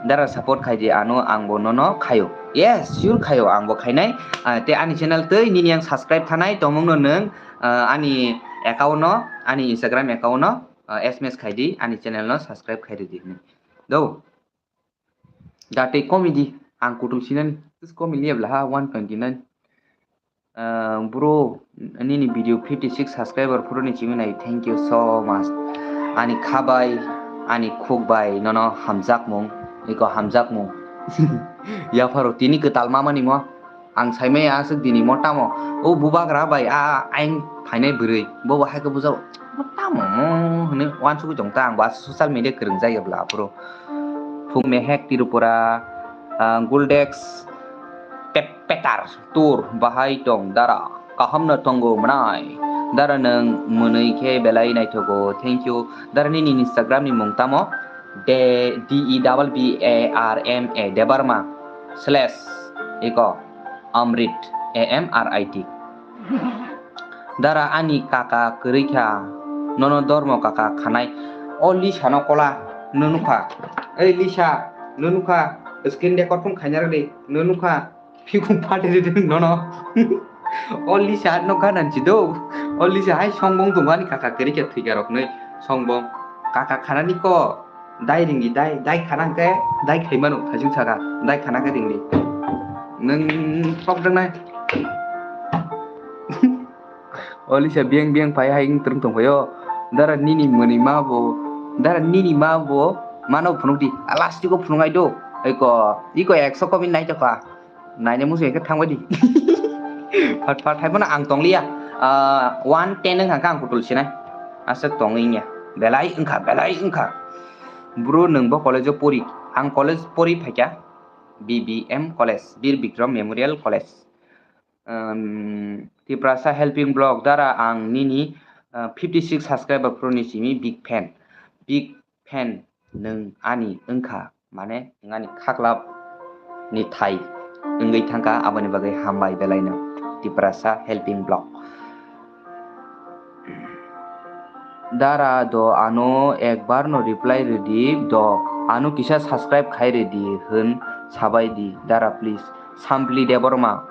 Dara support khai di ano, ang bo nono khayo. Yes, sure khayo, ang bo khainai. Ah, te ani channel tei nini yang subscribe thanai tongmung no nwng, ah, ani account no, ani Instagram account no, ah, S M S khai di, ani channel no subscribe khai di. Do. Date comedy, ang kutung sinani, tus comedy ebla ha one twenty nine. Ah, bro, nini video fifty six subscriber phuru ni chimi nai, thank you so much. Ani khabai, ani khukbai, nono hamjakmung, iko hamjakmung. Yapharo tini kwtal mamani mo, ang saimaya aswk dini mo tamo, o bubagra bai a aing phainai bwrwi, bo bo hai khe bujao, mo tamo mo hwnwi uansugwi tong ta, ang bo aswk social media kwrwngjak ya bla aphuru. Phung Mehek Tripura, ah, Guldex, Pep-, Petar, Tur, bahai tong, dara, kaham no tongo mwnai. Dara nwng mwnwi khe belai naithogo. Thank you. Dara nini Instagram ni mung tamo? De, D E double B A R M A, Debarma, slash, iko, Amrit, A M R I T. Dara ani kaka kwrwi kha, nono dormo kaka khanai. O Lisa no kola, no nukha. Ei Lisa, no nukha. Screen record phone khaina rwdi, no nukha. Phikung phatiri de nono. O Lisa no ganan si do. O Lisa hai songbong tongo ani kaka kwrwi khe thwika rok nwi songbong. Kaka khanani ko dai ringdi dai, dai khana hwnkhe dai khaimano thajung saka, dai khana khe ringdi. Nwng tok dwngnai. O Lisa biyang biyang phai hai wng twrwng tong phaio. Dara nini mwnwi ma bo, dara nini ma bo mano phunukdi. Last o phunuk ai do. Eko, iko ekso comment nai tokha. Naina muchung khe thangbai di. Phat phat hai bono ang tongliya. Ah, one ten wngkha khe ang kutul sinai. Aswk tongwi wngya. Belai wngkha, belai wngkha. Bro, nwng bo college o pori? Ang college pori phaikha. B B M College, Bir Bikram Memorial College. Um, Tiprasa Helping Blog, dara ang nini, uh, fifty six subscriber phuru ni simi big fan. Big fan nwng ani wngkha, mane nwng ani khaklap ni thai wngwi thangkha, aboni bagwi hambai belaino. Tiprasa Helping Blog. Dara do ano ekbar no reply rwdi do, ano kisa subscribe khai rwdi hwn sabai di dara please. Sampli Debbarma,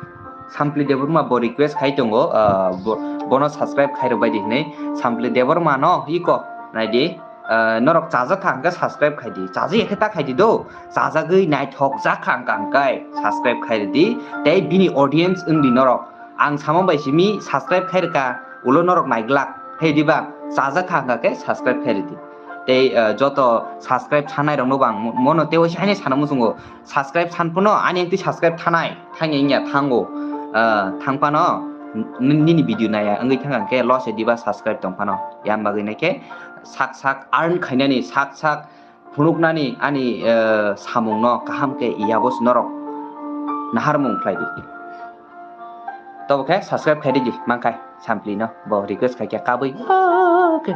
Sampli Debbarma bo request khai tongo, ah, bo, bono subscribe khai rwbai di hwnwi. Sampli Debbarma no iko naidi, ah, norok chajak kha hwnkhe subscribe khai di, chajak ya khe ta khai di do, chajagwi naithok jak kha hwnkhe subscribe khai rwdi tei bini audience wngdi norok. Ang sama bai simi subscribe khai rwkha, ulo norok naiglak. Hei diba, chajak kha hwnkha khe subscribe khai rwdi. Tei, eh, joto subscribe sanai rokno bo ang mo-, mono teibo se haino sana muchungo. Subscribe san phano ani engtwi subscribe thanai, thangya wngya thango. Eh, thang phano n-, n-, nini video naya wngwi thangkha khe loss e diba subscribe tong phano. Yang bagwi nai khe sak sak earn khainani, sak sak phunuknani ani, eh, samungno kaham khe yabo se norok naharmung khlai di. Tobo khe subscribe khai di, mankhai Sampli no bo request khai khe kabui. Okay.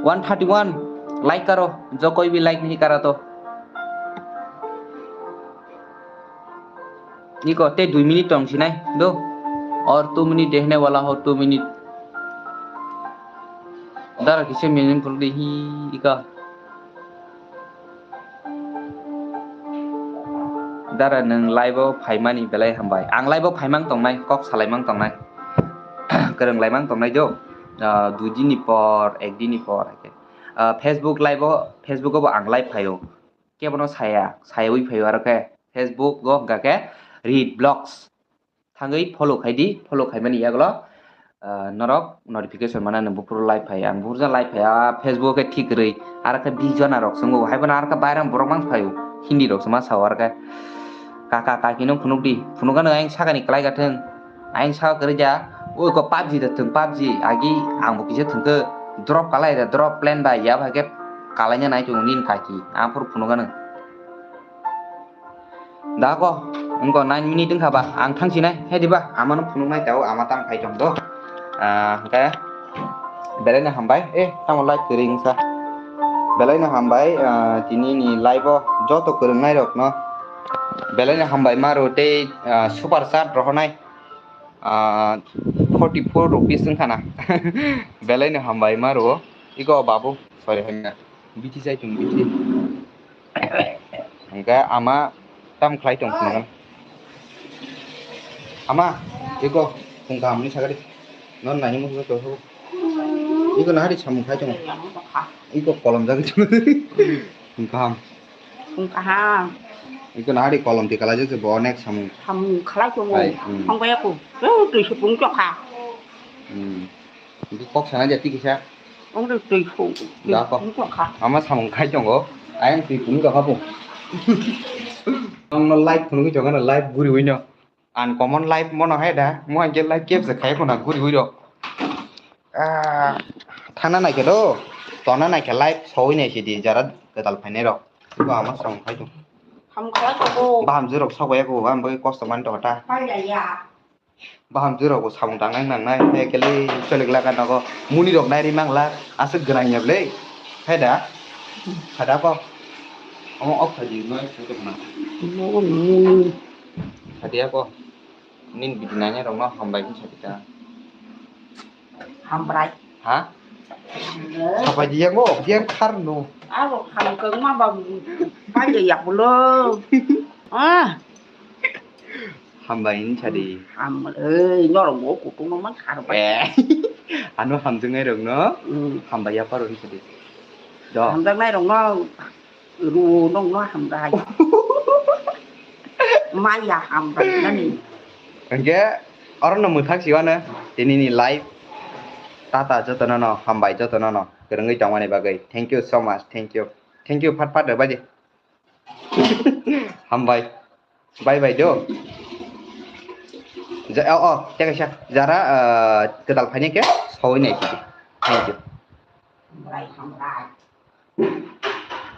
One thirty one like karo, jo koi bhi like nahi kara to. Iko tei dui minute tong sinai do. Or two minute dehne wala ho, two minute. Dara kisa minute purdi hi ika. Dara nwng live o phaimani belai hambai. Ang live o phaimang tongnai, kok salaimang tongnai. Kwrwng laimang tongnai do. Ah, dui din ni por, ek din ni por. Ah, Facebook live o, Facebook o bo ang live phaio. Kebono saya, sayawi phaio aro khe Facebook o hwnkha khe Read Vlogs. Thangwi follow khai di, follow khaimani yagulo, ah, norok notification mana nang buphuru live phai. Ang buphuru live phai, ah, Facebook khe thik kwrwi. Aro khe bijona rok swngo, haibono aro khe bairang borok mang phaio. Hindi rok se ma sao aro khe. Kaka kaki no phunuk di, phunuk ano ayang sakani kwlai gathwng. Ayang saka kwrwi ja, oi ko PUBG da thwng, PUBG agi ang bo kisa thwng khe drop kalai da, drop plan bai ya bhai khe kalaina nai tongo nini kaki. Ang phuru phunuk ano. Dago, wngko nine minute wngkha ba, ang thang sinai, he diba, amano phunuknai tao, ama tam khai tong do. Ah, hwnkhe, belaino hambai, eh, tamo live kwrwi wngsa. Belaino hambai, ah, tini ni live o joto kwrwngnai rokno. Belaino hambai maro tei, ah, super chat rohornai, ah, forty four rupees wngkha na. Belaino hambai maro, iko babu, sorry, hamya. Biti jai tung biti. Hingke ama tam khlai tong phunukgwno. Ama, iko phung kaham ni sagadi. Non nai mo to. Iko nahari samung khai tong. Iko kolom jagwi tong. Phung kaham. Phung kaham. Iko nahari kolom ti kalai je bo onek samung. Samung khlai tong. Hai, hmm. Phung kaya ko. Eh, tui supung chokha. Hmm. Hingke kok sana jati kisa. Ongde tui phung. Da ko. Phung chokha. Ama samung khai tongo. Ayang tui phung chokha phung. Ang no live phunugwi tongo no live guri wino. Uncommon life mono hai da, mo hai khe life capture khai khuna guri guri rok. Ah, thana nai khe do, tona nai khe life soi nai sidi jara kwtal phainai rok. Bo ama samung khai do. Ham khala ko bo. Baham jurok sok ya ko, am bai kosto man to ta. Pai la ya. Baham jurok bo samung tangnai nangnai, hai khe le chalik laka nogo. Muni rok nai ri mang la, aswk gwnang ya ble. Hai da. Hai da ko. Omo ok thadi no, no, no. Sadia ko. Nin bidi nanya rok no hambai khe sadi ta. Hambai. Ha? Sapai di yang o, yang khar no. Aro ham kang ma ba pai ya ya bulo. Ah. Hambai ni sadi. Ham, eh, norok bo kutung no man khar bai. Eh. Ano hamjwngai rok no. Hmm. Hambai ya paro ni sadi. Do. Hamjaknai rok no. Ruo nong no hambai. Maya hambai nani. Hingke oro no mwthak siwano tini ni live. Tata jotono no hambai jotono no kwrwngwi tongmani bagwi. Thank you so much. Thank you. Thank you phat phat rwbaidi. Hambai. Bye bye do. Ja-, oh, oh, teka siya. Jara, eh, kwtal phaini khe sawui nai sidi. Thank you. Hambai, hambai.